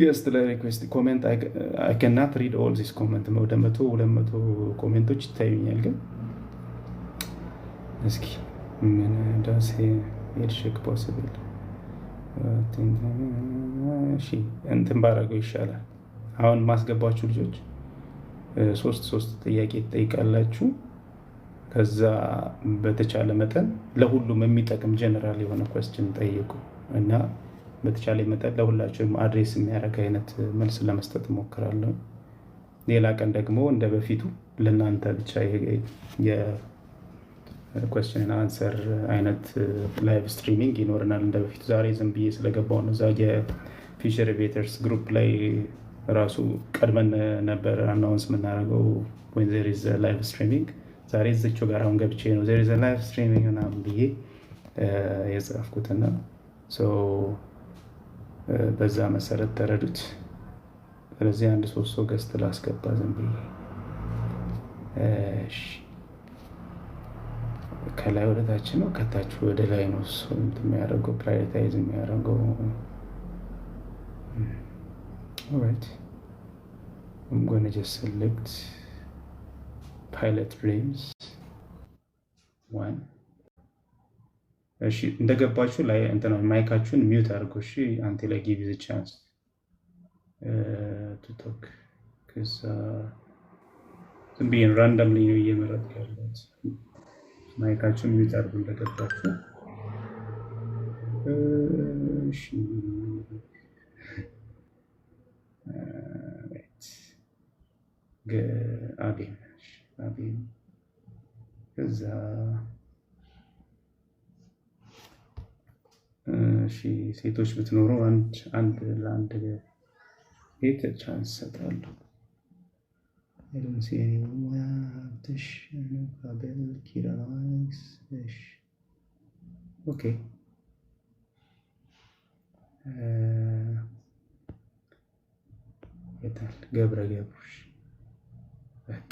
guest ላይ request comment አይ ከናት ሪድ ኦል ዚስ ኮመንት፣ ወደ 100 200 comment ኦች ይታዩኛል። ግን እስኪ ምን does handshake possible? እሺ፣ እንትን ባረገው ይሻላል። አሁን ማስገባችሁ ልጆች ሶስት ሶስት ጥያቄ ትጠይቃላችሁ። ከዛ በተቻለ መጠን ለሁሉም የሚጠቅም ጀነራል የሆነ question ጠይቁ እና በተቻለ መጠን ለሁላችሁም address የሚያደርግ አይነት መልስ ለመስጠት እሞክራለሁ። ሌላ ቀን ደግሞ እንደ በፊቱ ለእናንተ ብቻ የ question answer አይነት live streaming ይኖረናል እንደ በፊቱ። ዛሬ ዝም ብዬ ስለገባው ነው። እዛ የ Future Aviators group ላይ ራሱ ቀድመን ነበር announce የምናደርገው when there is live streaming። ዛሬ እዚችው ጋር አሁን ገብቼ ነው there is live streaming ምናምን ብዬ የጻፍኩትና በዛ መሰረት ተረዱት። ስለዚህ አንድ ሶስት ሰው guest ላስገባ ዝም ብዬ። እሺ፣ ከላይ ወደ ታች ነው፣ ከታች ወደ ላይ ነው ሰው እንትን የሚያደርገው፣ prioritize የሚያደርገው። Alright, I'm gonna just select Pilot Dreams one። እሺ፣ እንደገባችሁ ላይ እንትና mic ኣችሁን mute አድርጎ እሺ፣ until I give you chance to talk። ከዛ ዝም ብዬ randomly ነው እየመረጥኩ ያለሁት። Mic ኣችሁን mute አድርጎ እንደገባችሁ። እሺ፣ right። አቤም፣ እሺ፣ አቤም፣ ከዛ እሺ፣ ሴቶች ብትኖሩ አንድ አንድ ለአንድ ሴት chance እሰጣለሁ። I don't see anyone. ሀብትሽ፣ አቤል፣ ኪራይስ። እሺ፣ okay። የታል ገብረ ገብሩሽ? በቃ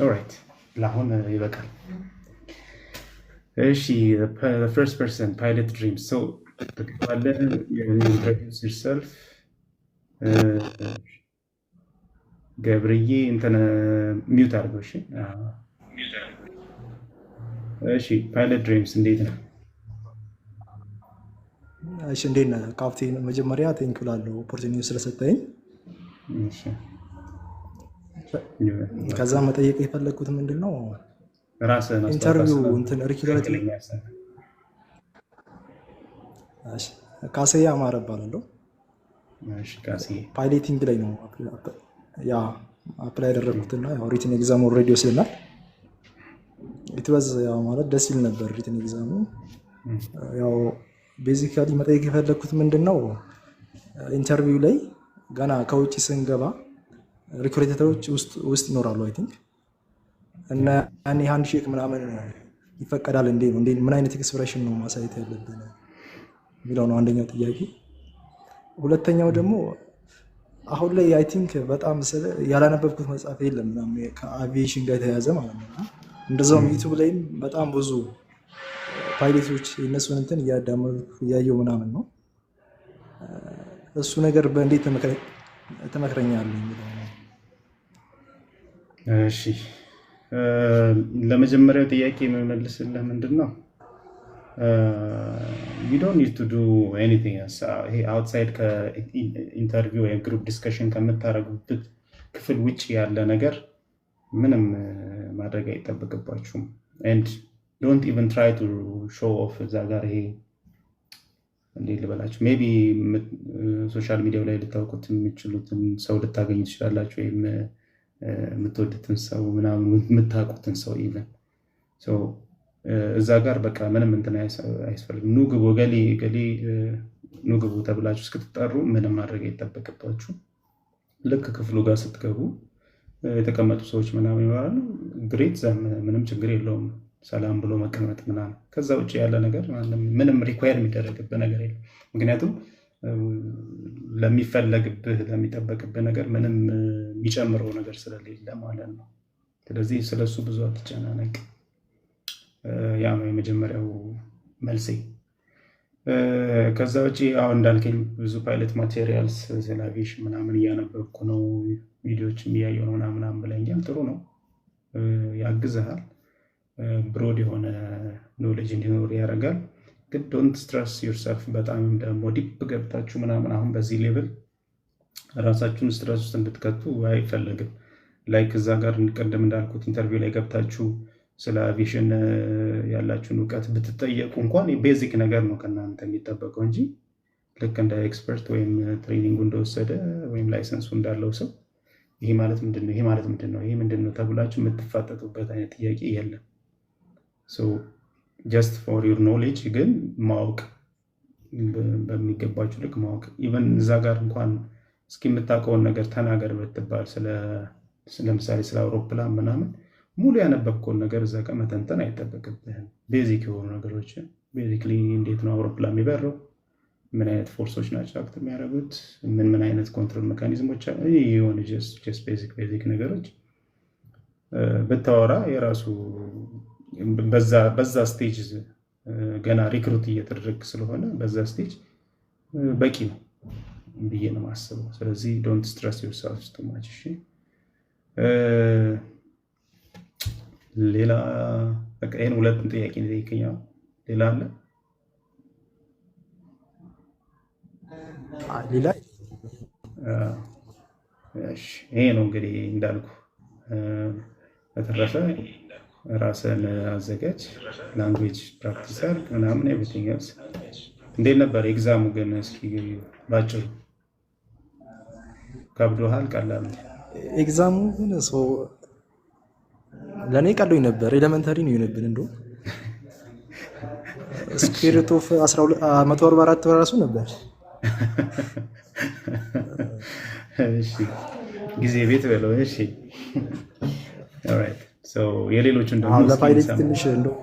alright፣ ለአሁን ይበቃል። እሺ፣ first person Pilot Dreams። So ትገባለህ፣ introduce yourself። ገብርዬ እንትን mute አድርገው። እሺ እሺ፣ Pilot Dreams እንዴት ነው? እሺ፣ እንዴት ነህ ካፕቴን? መጀመሪያ thank you እላለሁ opportunity ስለሰጠኝ። እሺ። ከዛ መጠየቅ የፈለግኩት ምንድን ነው ራስህን አስተዋውቅ። Interview እንትን recruiter ትክክለኛ ስም። እሺ፣ ካሴ አማረ እባላለሁ። እሺ ካስዬ። Piloting ላይ ነው yeah apply ያደረግኩትና ያው written exam already ወስደናል። It was ያው ማለት ደስ ይል ነበር written exam ኡ። ያው basically መጠየቅ የፈለግኩት ምንድን ነው interview ላይ ገና ከውጭ ስንገባ recruiter ኦች ውስጥ ይኖራሉ I think፣ እና ያኔ handshake ምናምን ይፈቀዳል እንዴ ነው፣ እንዴ ምን አይነት expression ነው ማሳየት ያለብን የሚለው ነው አንደኛው ጥያቄ። ሁለተኛው ደግሞ አሁን ላይ I think በጣም ስለ ያላነበብኩት መጽሐፍ የለም ምናምን ከአቪዬሽን ጋር የተያያዘ ማለት ነው። እና እንደዛውም YouTube ላይም በጣም ብዙ ፓይለቶች የእነሱን እንትን እያዳመጥኩ እያየው ምናምን ነው። እሱ ነገር በእንዴት ትመክረኛለህ የሚለው ነው። እሺ፣ ለመጀመሪያው ጥያቄ የምመልስልህ ምንድን ነው you don't need to do anything። ይሄ outside ከ interview ወይም group discussion ከምታደርጉበት ክፍል ውጭ ያለ ነገር ምንም ማድረግ አይጠበቅባችሁም። And don't even try to show off እዛ ጋር ይሄ እንዴት ልበላችሁ፣ maybe social media ው ላይ ልታውቁት የሚችሉትን ሰው ልታገኙ ትችላላችሁ፣ ወይም የምትወዱትን ሰው ምናምን፣ የምታውቁትን ሰው even። እዛ ጋር በቃ ምንም እንትን አያስፈልግም። ኑ ግቡ፣ ገሌ ገሌ ኑ ግቡ ተብላችሁ እስክትጠሩ ምንም ማድረግ አይጠበቅባችሁ። ልክ ክፍሉ ጋር ስትገቡ የተቀመጡ ሰዎች ምናምን ይኖራሉ። Greet them፣ ምንም ችግር የለውም። ሰላም ብሎ መቀመጥ ምናምን። ከዛ ውጭ ያለ ነገር ምንም require የሚደረግብህ ነገር የለም። ምክንያቱም ለሚፈለግብህ፣ ለሚጠበቅብህ ነገር ምንም የሚጨምረው ነገር ስለሌለ ማለት ነው። ስለዚህ ስለሱ ብዙ አትጨናነቅ። ያ ነው የመጀመሪያው መልሴ። ከዛ ውጭ አሁን እንዳልከኝ ብዙ pilot materials ስለ አቪዬሽን ምናምን እያነበብኩ ነው፣ ቪዲዮዎችም እያየሁ ነው ምናምን ብለኛል። ጥሩ ነው፣ ያግዝሃል። Broad የሆነ knowledge እንዲኖር ያደርጋል። ግን don't stress yourself። በጣም ደግሞ deep ገብታችሁ ምናምን አሁን በዚህ level ራሳችሁን stress ውስጥ እንድትከቱ አይፈለግም። Like እዛ ጋር ቅድም እንዳልኩት interview ላይ ገብታችሁ ስለ አቪዬሽን ያላችሁን እውቀት ብትጠየቁ እንኳን basic ነገር ነው ከእናንተ የሚጠበቀው እንጂ ልክ እንደ expert ወይም training ኡ እንደወሰደ ወይም license ኡ እንዳለው ሰው ይሄ ማለት ምንድን ነው፣ ይሄ ማለት ምንድን ነው፣ ይሄ ምንድን ነው ተብላችሁ የምትፋጠጡበት አይነት ጥያቄ የለም። Just for your knowledge ግን ማወቅ፣ በሚገባችሁ ልክ ማወቅ፣ even እዛ ጋር እንኳን እስኪ የምታውቀውን ነገር ተናገር ብትባል፣ ለምሳሌ ስለ አውሮፕላን ምናምን፣ ሙሉ ያነበብከውን ነገር እዛ ጋር መተንተን አይጠበቅብህም። Basic የሆኑ ነገሮችን፣ basically እንዴት ነው አውሮፕላን የሚበረው፣ ምን አይነት force ኦች ናቸው act የሚያደርጉት፣ ምን ምን አይነት control mechanism ኦች፣ የሆነ just basic basic ነገሮች ብታወራ የራሱ በዛ stage ገና recruit እየተደረግ ስለሆነ በዛ stage በቂ ነው ብዬ ነው የማስበው። ስለዚህ don't stress yourself too much። እሺ፣ ሌላ በቃ ይሄን ሁለቱን ጥያቄ ጠይቀኛ። ሌላ አለ? ሌላ ይሄ ነው እንግዲህ እንዳልኩ። በተረፈ ራስን አዘጋጅ፣ language practice አድርግ ምናምን፣ everything else። እንዴት ነበር exam ኡ ግን? እስኪ ባጭሩ፣ ከብዶሃል? ቀላል ነው? Exam ኡ ግን ሰው ለእኔ ቀሎኝ ነበር። Elementary ነው የሆነብን። እንደውም square root of 144 በራሱ ነበር። እሺ፣ ጊዜ ቤት በለው። እሺ፣ alright። So የሌሎቹን ደግሞ አሁን እስኪ ለፓይለት እንሰማ። ትንሽ እንደው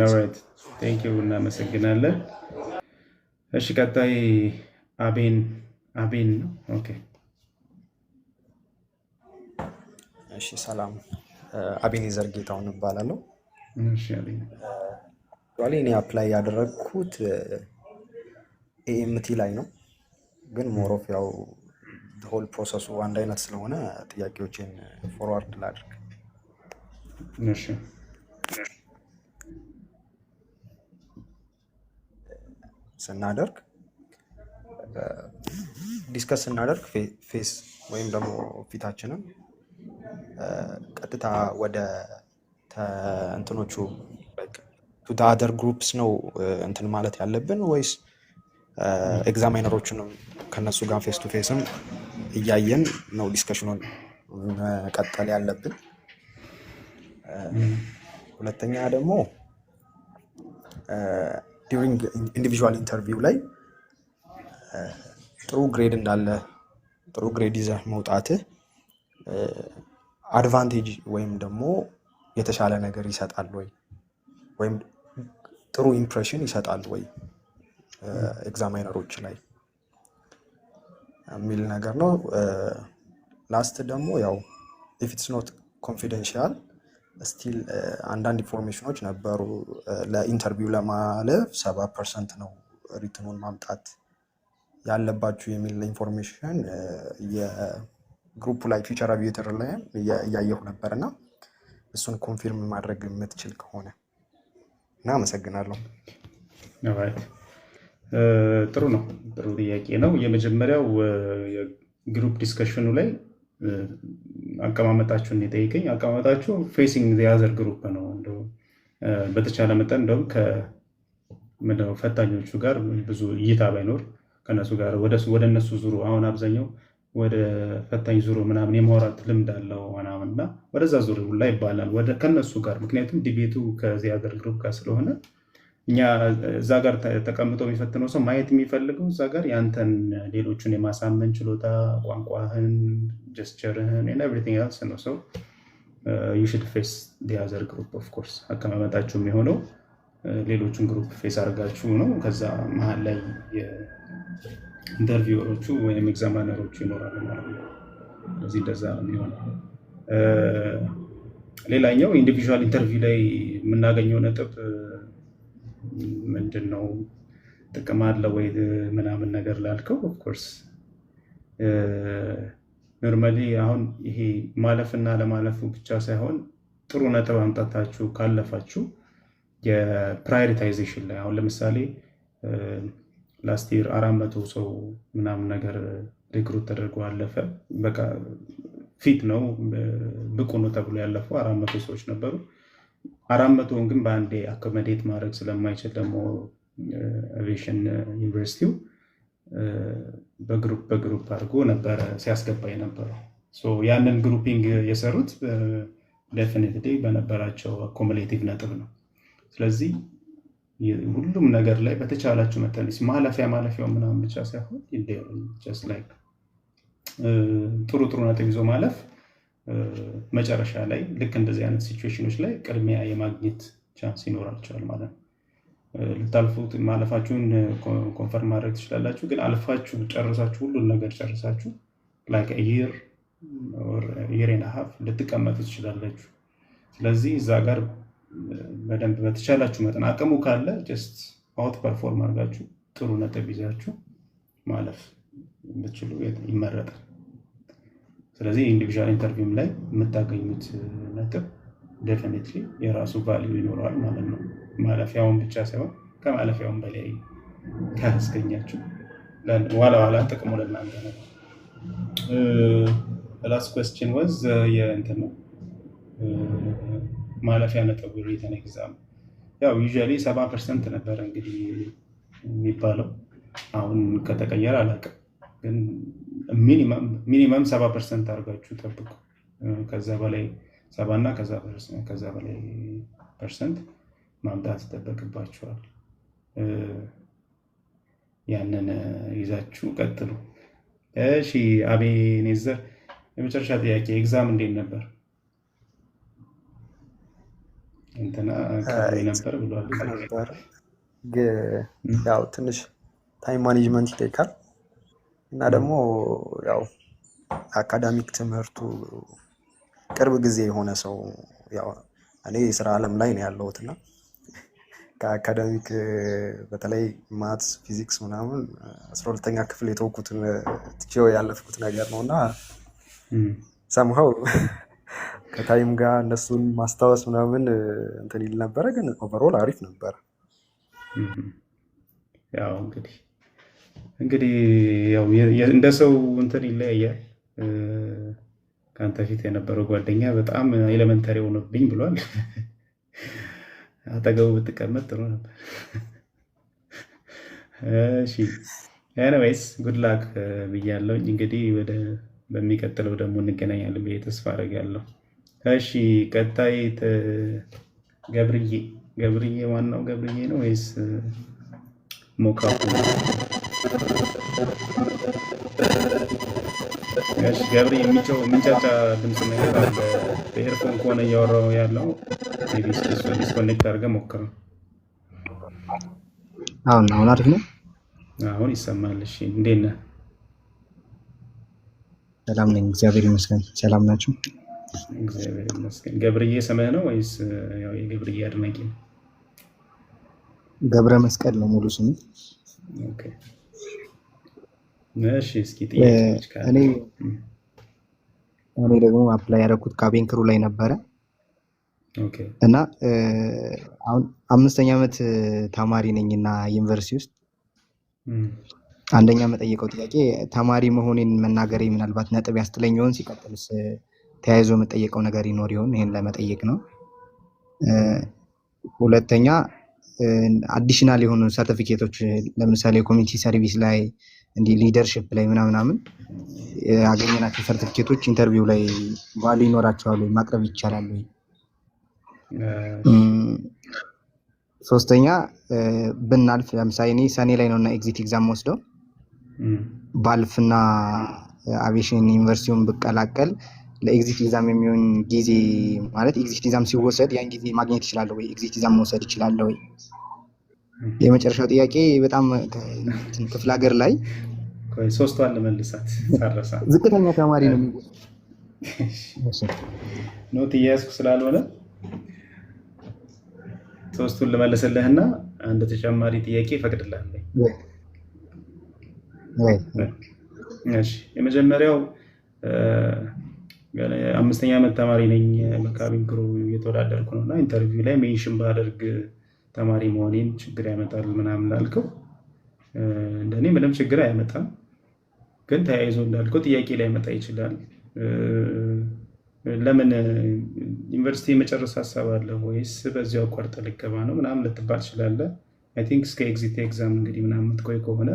Alright, thank you፣ እናመሰግናለን። እሺ፣ ቀጣይ አቤን፣ አቤን ነው። Okay። እሺ፣ ሰላም፣ አቤኔዘር ጌታሁን እባላለሁ። እሺ አቤን። Actually እኔ apply ያደረግኩት AMT ላይ ነው፣ ግን more of ያው whole process ኡ አንድ አይነት ስለሆነ ጥያቄዎችን forward ላድርግ። እሺ። ስናደርግ፣ discuss ስናደርግ face ወይም ደግሞ ፊታችንን ቀጥታ ወደ እንትኖቹ to other groups ነው እንትን ማለት ያለብን ወይስ examiner ኦቹንም ከነሱ ጋር face to face ም እያየን ነው discussion ኑን መቀጠል ያለብን? ሁለተኛ ደግሞ during individual interview ላይ ጥሩ grade እንዳለ፣ ጥሩ grade ይዘህ መውጣትህ advantage ወይም ደግሞ የተሻለ ነገር ይሰጣል ወይ፣ ወይም ጥሩ impression ይሰጣል ወይ examiner ኦች ላይ የሚል ነገር ነው። Last ደግሞ ያው if it's not confidential still አንዳንድ information ኖች ነበሩ፣ ለ interview ለማለፍ 70% ነው written ኑን ማምጣት ያለባችሁ የሚል information የ group ላይ Future Aviator ላይም እያየሁ ነበር እና እሱን confirm ማድረግ የምትችል ከሆነ እና አመሰግናለሁ። Alright። ጥሩ ነው። ጥሩ ጥያቄ ነው። የመጀመሪያው የ group discussion ኑ ላይ አቀማመጣችሁን የጠየቀኝ፣ አቀማመጣችሁ facing the other group ነው። እንደው በተቻለ መጠን እንደውም ከምንድነው ፈታኞቹ ጋር ብዙ እይታ ባይኖር ከነሱ ጋር ወደ እነሱ ዙሩ። አሁን አብዛኛው ወደ ፈታኝ ዙሩ ምናምን የማውራት ልምድ አለው ምናምን እና ወደዛ ዙሩ ሁላ ይባላል ከነሱ ጋር፣ ምክንያቱም debate ኡ ከዚህ other group ጋር ስለሆነ እኛ እዛ ጋር ተቀምጦ የሚፈትነው ሰው ማየት የሚፈልገው እዛ ጋር ያንተን ሌሎቹን የማሳመን ችሎታ፣ ቋንቋህን፣ gesture ህን፣ everything else ነው። So you should face the other group, of course። አቀማመጣችሁ የሚሆነው ሌሎቹን group face አድርጋችሁ ነው። ከዛ መሀል ላይ interviewer ኦቹ ወይም examiner ኦቹ ይኖራሉ ማለት ነው። ስለዚህ እንደዛ ነው የሚሆነው። ሌላኛው individual interview ላይ የምናገኘው ነጥብ ምንድን ነው? ጥቅም አለ ወይ ምናምን ነገር ላልከው፣ of course normally አሁን ይሄ ማለፍና ለማለፉ ብቻ ሳይሆን ጥሩ ነጥብ አምጣታችሁ ካለፋችሁ የ prioritization ላይ፣ አሁን ለምሳሌ last year 400 ሰው ምናምን ነገር recruit ተደርጎ አለፈ። በቃ fit ነው፣ ብቁ ነው ተብሎ ያለፈው 400 ሰዎች ነበሩ። 400ውን ግን በአንዴ accommodate ማድረግ ስለማይችል ደግሞ አቪዬሽን ዩኒቨርሲቲው በ group በ group አድርጎ ነበረ ሲያስገባ የነበረው። ያንን grouping የሰሩት definitely በነበራቸው accumulative ነጥብ ነው። ስለዚህ ሁሉም ነገር ላይ በተቻላችሁ መጠን ማለፊያ ማለፊያው ምናምን ብቻ ሳይሆን just like ጥሩ ጥሩ ነጥብ ይዞ ማለፍ መጨረሻ ላይ ልክ እንደዚህ አይነት ሲቹዌሽኖች ላይ ቅድሚያ የማግኘት chance ይኖራቸዋል ማለት ነው። ልታልፉት ማለፋችሁን confirm ማድረግ ትችላላችሁ። ግን አልፋችሁ ጨርሳችሁ፣ ሁሉን ነገር ጨርሳችሁ like year, year and half ልትቀመጡ ትችላላችሁ። ስለዚህ እዛ ጋር በደንብ በተቻላችሁ መጠን አቅሙ ካለ just outperform አድርጋችሁ ጥሩ ነጥብ ይዛችሁ ማለፍ ብትችሉ ይመረጣል። ስለዚህ individual interview ም ላይ የምታገኙት ነጥብ definitely የራሱ value ይኖረዋል ማለት ነው። ማለፊያውን ብቻ ሳይሆን ከማለፊያውን በላይ ካስገኛችሁ ኋላ ኋላ ጥቅሙ ለእናንተ ነው። Last question was የእንትን ነው፣ ማለፊያ ነጥብ written exam። ያው usually 70% ነበረ እንግዲህ የሚባለው፣ አሁን ከተቀየረ አላውቅም፣ ግን minimum 70% አድርጋችሁ ጠብቁ። ከዛ በላይ፣ 70 እና ከዛ በላይ percent ማምጣት ይጠበቅባችኋል። ያንን ይዛችሁ ቀጥሉ። እሺ አቤኔዘር፣ የመጨረሻ ጥያቄ፣ exam እንዴት ነበር? እንትና ቀርቦ ነበር ብሏል። ነበር፣ ያው ትንሽ time management ይጠይቃል እና ደግሞ ያው academic ትምህርቱ ቅርብ ጊዜ የሆነ ሰው፣ ያው እኔ የስራ ዓለም ላይ ነው ያለሁት እና ከ academic በተለይ maths፣ ፊዚክስ ምናምን 12ኛ ክፍል የተውኩትን ትቼው ያለፍኩት ነገር ነው እና somehow ከ time ጋር እነሱን ማስታወስ ምናምን እንትን ይል ነበረ፣ ግን overall አሪፍ ነበረ። ያው እንግዲህ ያው እንደ ሰው እንትን ይለያያል። ከአንተ ፊት የነበረው ጓደኛ በጣም elementary ሆኖብኝ ብሏል። አጠገቡ ብትቀመጥ ጥሩ ነበር። እሺ፣ anyways good luck ብያለሁኝ። እንግዲህ ወደ በሚቀጥለው ደግሞ እንገናኛለን ብዬ ተስፋ አደርጋለሁ። እሺ፣ ቀጣይ ገብርዬ፣ ገብርዬ ዋናው ገብርዬ ነው ወይስ ሞካፑ ነው? እሺ ገብርዬ፣ የሚጮህ የሚንጫጫ ድምፅ ነገር አለ። በ earphone ከሆነ እያወራው ያለው maybe እሱን disconnect አድርገህ ሞክረው። አሁን አሪፍ ነው። አሁን ይሰማል። እሺ፣ እንዴት ነህ? ሰላም ነኝ፣ እግዚአብሔር ይመስገን። ሰላም ናችሁ? እግዚአብሔር ይመስገን። ገብርዬ ስምህ ነው ወይስ ያው የገብርዬ አድናቂ ነው? ገብረ መስቀል ነው ሙሉ ስሙ። Okay። እሺ፣ እስኪ ጥያቄዎች ካለ። እኔ ደግሞ apply ያደረኩት cabin crew ላይ ነበረ እና አሁን አምስተኛ ዓመት ተማሪ ነኝ እና ዩኒቨርሲቲ ውስጥ አንደኛ የምጠይቀው ጥያቄ ተማሪ መሆኔን መናገሬ ምናልባት ነጥብ ያስጥለኝ ይሆን? ሲቀጥልስ ተያይዞ የምጠየቀው ነገር ይኖር ይሆን? ይሄን ለመጠየቅ ነው። ሁለተኛ additional የሆኑ ሰርቲፊኬቶች፣ ለምሳሌ community service ላይ፣ እንዲህ leadership ላይ ምናምናምን ያገኘናቸው ሰርቲፊኬቶች interview ላይ value ይኖራቸዋል ወይ፣ ማቅረብ ይቻላል ወይ? ሶስተኛ ብናልፍ፣ ለምሳሌ እኔ ሰኔ ላይ ነው እና exit exam ወስደው ባልፍና አቪዬሽን ዩኒቨርሲቲውን ብቀላቀል ለ exit exam የሚሆን ጊዜ፣ ማለት exit exam ሲወሰድ ያን ጊዜ ማግኘት ይችላለሁ ወይ? Exit exam መውሰድ ይችላለሁ ወይ? የመጨረሻው ጥያቄ በጣም እንትን ክፍለ ሀገር ላይ ቆይ፣ ሶስቷን ልመልሳት ሳረሳ። ዝቅተኛ ተማሪ ነው የሚወሰድ። Note እየያዝኩ ስላልሆነ ሶስቱን ልመልስልህና አንድ ተጨማሪ ጥያቄ እፈቅድልሃለሁ። ወይ። እሺ፣ የመጀመሪያው አምስተኛ ዓመት ተማሪ ነኝ፣ በ cabin crew እየተወዳደርኩ ነው እና interview ላይ mention ባደርግ ተማሪ መሆኔን ችግር ያመጣል ምናምን ላልከው፣ እንደኔ ምንም ችግር አያመጣም። ግን ተያይዞ እንዳልከው ጥያቄ ሊያመጣ ይችላል። ለምን ዩኒቨርሲቲ የመጨረስ ሀሳብ አለ ወይስ በዚያው አቋርጠህ ልገባ ነው ምናምን ልትባል ትችላለህ። I think እስከ exit exam እንግዲህ ምናምን የምትቆይ ከሆነ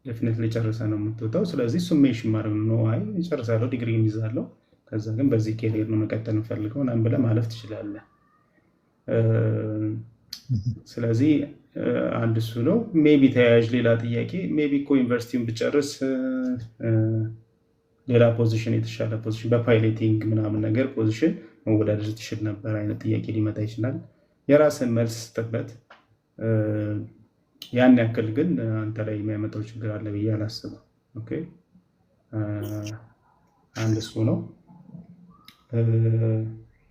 definitely ጨርሰህ ነው የምትወጣው። ስለዚህ እሱም mention ማድረግ ነው። አይ እጨርሳለሁ፣ ዲግሪ ይዛለሁ፣ ከዛ ግን በዚህ career ነው መቀጠል የምፈልገው ምናምን ብለህ ማለፍ ትችላለህ። ስለዚህ አንድ እሱ ነው። Maybe ተያያዥ ሌላ ጥያቄ፣ maybe እኮ ዩኒቨርሲቲውን ብጨርስ ሌላ position፣ የተሻለ position በ piloting ምናምን ነገር position መወዳደር ትችል ነበር አይነት ጥያቄ ሊመጣ ይችላል። የራስን መልስ ስጥበት። ያን ያክል ግን አንተ ላይ የሚያመጣው ችግር አለ ብዬ አላስብም። Okay፣ አንድ እሱ ነው።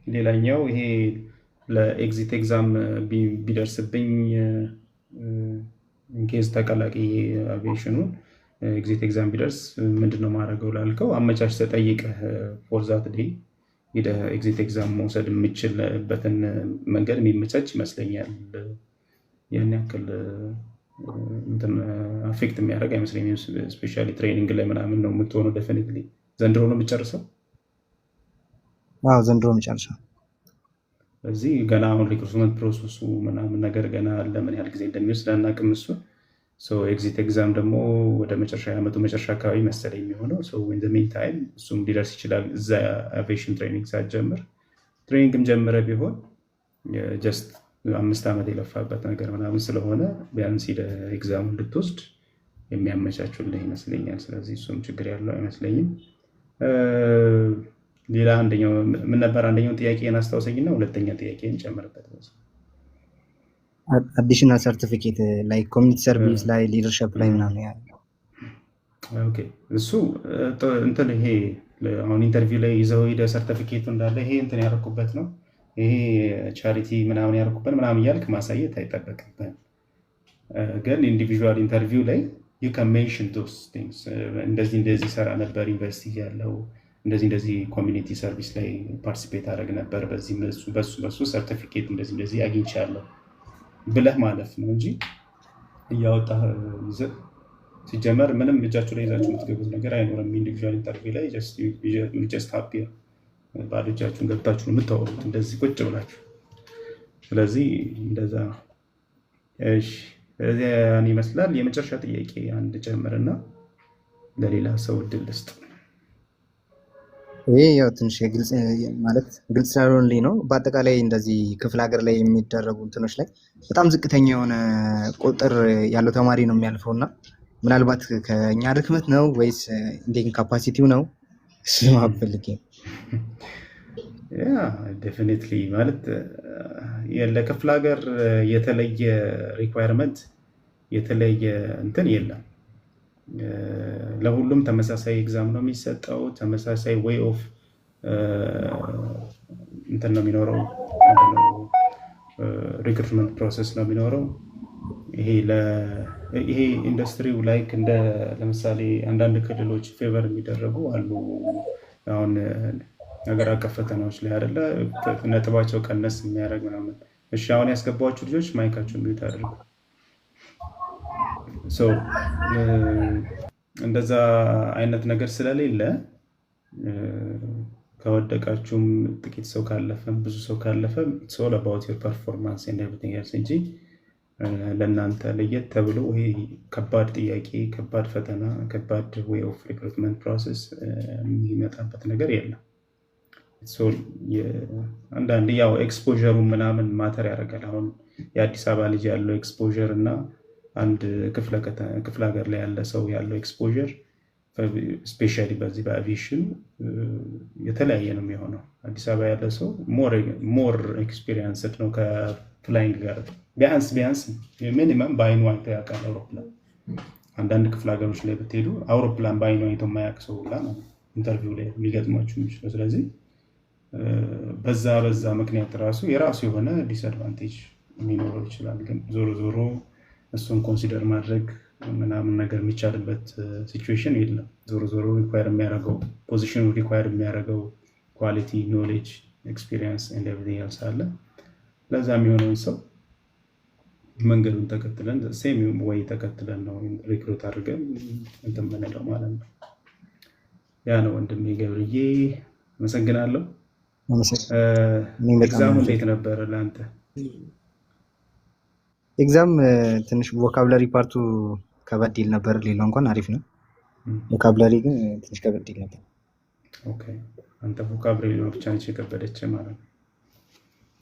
ሌላኛው ይሄ ለ exit exam ቢደርስብኝ፣ in case ተቀላቅዬ አቪዬሽኑን exit exam ቢደርስ ምንድነው ማድረገው ላልከው፣ አመቻችተህ ጠይቀህ for that day ሄደህ exit exam መውሰድ የምችልበትን መንገድ የሚመቻች ይመስለኛል። ያን ያክል affect የሚያደርግ አይመስለኝም። Especially training ላይ ምናምን ነው የምትሆነው። Definitely ዘንድሮ ነው የምጨርሰው። አዎ፣ ዘንድሮ መጨረሻ። እዚህ ገና አሁን recruitment process ኡ ምናምን ነገር ገና ለምን ያህል ጊዜ እንደሚወስድ አናውቅም። እሱ exit exam ደግሞ ወደ መጨረሻ፣ የዓመቱ መጨረሻ አካባቢ መሰለኝ የሚሆነው። In the meantime እሱም ሊደርስ ይችላል። እዛ አቪዬሽን training ሳትጀምር፣ training ም ጀምረ ቢሆን just 5 ዓመት የለፋበት ነገር ምናምን ስለሆነ ቢያንስ exam ኡ እንድትወስድ የሚያመቻቹልህ ይመስለኛል። ስለዚህ እሱም ችግር ያለው አይመስለኝም። ሌላ አንደኛው ምን ነበር? አንደኛውን ጥያቄን አስታውሰኝና ሁለተኛ ጥያቄን ጨምርበት። Additional certificate ላይ፣ community service ላይ፣ leadership ላይ ምናምን ያ Okay፣ እሱ እንትን ይሄ አሁን interview ላይ ይዘው ሄደህ ሰርቲፊኬቱ እንዳለ ይሄ እንትን ያደረኩበት ነው፣ ይሄ charity ምናምን ያደረኩበት ምናምን እያልክ ማሳየት አይጠበቅብህም። ግን individual interview ላይ you can mention those things፣ እንደዚህ እንደዚህ ሰራ ነበር ዩኒቨርሲቲ ያለው፣ እንደዚህ እንደዚህ community service ላይ participate አደረግ ነበር፣ በዚህ በሱ በሱ ሰርቲፊኬት እንደዚህ እንደዚህ አግኝቻለሁ ብለህ ማለፍ ነው እንጂ እያወጣህ ይዘህ፣ ሲጀመር ምንም እጃችሁ ላይ ይዛችሁ የምትገቡት ነገር አይኖርም። Individual interview ላይ just happy ባዶ እጃችሁን ገብታችሁ ነው የምታወሩት እንደዚህ ቁጭ ብላችሁ። ስለዚህ እንደዛ ነው። እሺ፣ ስለዚህ ያን ይመስላል። የመጨረሻ ጥያቄ አንድ ጨምርና ለሌላ ሰው እድል ልስጥ። ይሄ ያው ትንሽ የግልጽ፣ ማለት ግልጽ ስላልሆነልኝ ነው። በአጠቃላይ እንደዚህ ክፍለ ሀገር ላይ የሚደረጉ እንትኖች ላይ በጣም ዝቅተኛ የሆነ ቁጥር ያለው ተማሪ ነው የሚያልፈው እና ምናልባት ከእኛ ድክመት ነው ወይስ intake capacity ው ነው? እሱ ማወቅ ፈልጌ ነው። Yeah, definitely፣ ማለት ለክፍለ ሀገር የተለየ requirement፣ የተለየ እንትን የለም። ለሁሉም ተመሳሳይ exam ነው የሚሰጠው። ተመሳሳይ way of እንትን ነው የሚኖረው፣ recruitment process ነው የሚኖረው። ይሄ ኢንዱስትሪው like እንደ ለምሳሌ አንዳንድ ክልሎች favor የሚደረጉ አሉ። አሁን ሀገር አቀፍ ፈተናዎች ላይ አይደለ ነጥባቸው ቀነስ የሚያደርግ ምናምን። እሺ፣ አሁን ያስገባችሁ ልጆች mic ኣችሁን mute አድርጉ። So እንደዛ አይነት ነገር ስለሌለ ከወደቃችሁም፣ ጥቂት ሰው ካለፈም ብዙ ሰው ካለፈም it's all about your performance and everything else እንጂ ለእናንተ ለየት ተብሎ ይሄ ከባድ ጥያቄ፣ ከባድ ፈተና፣ ከባድ way of recruitment process የሚመጣበት ነገር የለም። አንዳንድ ያው exposure ኡ ምናምን matter ያደርጋል። አሁን የአዲስ አበባ ልጅ ያለው exposure እና አንድ ክፍለ ሀገር ላይ ያለ ሰው ያለው exposure especially በዚህ በአቪዬሽኑ የተለያየ ነው የሚሆነው። አዲስ አበባ ያለ ሰው more experienced ነው ከ flying ጋር፣ ቢያንስ ቢያንስ minimum በአይኑ አይቶ ያውቃል አውሮፕላን። አንዳንድ ክፍለ ሀገሮች ላይ ብትሄዱ አውሮፕላን በአይኑ አይቶ የማያውቅ ሰው ሁላ ነው interview ላይ ሊገጥሟችሁ የሚችለው። ስለዚህ በዛ በዛ ምክንያት ራሱ የራሱ የሆነ disadvantage ሊኖረው ይችላል። ግን ዞሮ ዞሮ እሱን consider ማድረግ ምናምን ነገር የሚቻልበት situation የለም። ዞሮ ዞሮ require የሚያደርገው position ኑ require የሚያደርገው quality፣ knowledge፣ experience and everything else አለ። ለዛ የሚሆነውን ሰው መንገዱን ተከትለን፣ same way ተከትለን ነው recruit አድርገን እንትን የምንለው ማለት ነው። ያ ነው ወንድሜ ገብርዬ፣ አመሰግናለሁ። እኔም በጣም exam ኡ እንዴት ነበረ ለአንተ? Exam ትንሽ vocabulary part ኡ ከበድ ይል ነበር። ሌላው እንኳን አሪፍ ነው። Vocabulary ግን ትንሽ ከበድ ይል ነበር። Okay፣ አንተ vocabulary ብቻ ነች የከበደች ማለት ነው።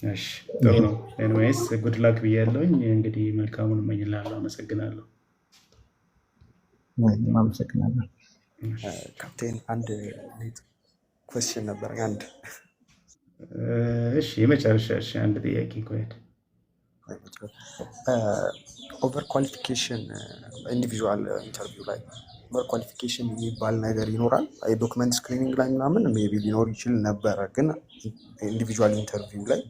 እሺ፣ ጥሩ ነው። Anyways, good luck ብያለሁኝ። እንግዲህ መልካሙን እመኝልሃለሁ። አመሰግናለሁ። እኔም አመሰግናለሁ። ካፕቴን፣ አንድ question ነበር፣ አንድ። እሺ፣ የመጨረሻ፣ እሺ፣ አንድ ጥያቄ go ahead። Over qualification፣ individual interview ላይ over qualification የሚባል ነገር ይኖራል? የ document screening ላይ ምናምን maybe ሊኖር ይችል ነበረ፣ ግን individual interview ላይ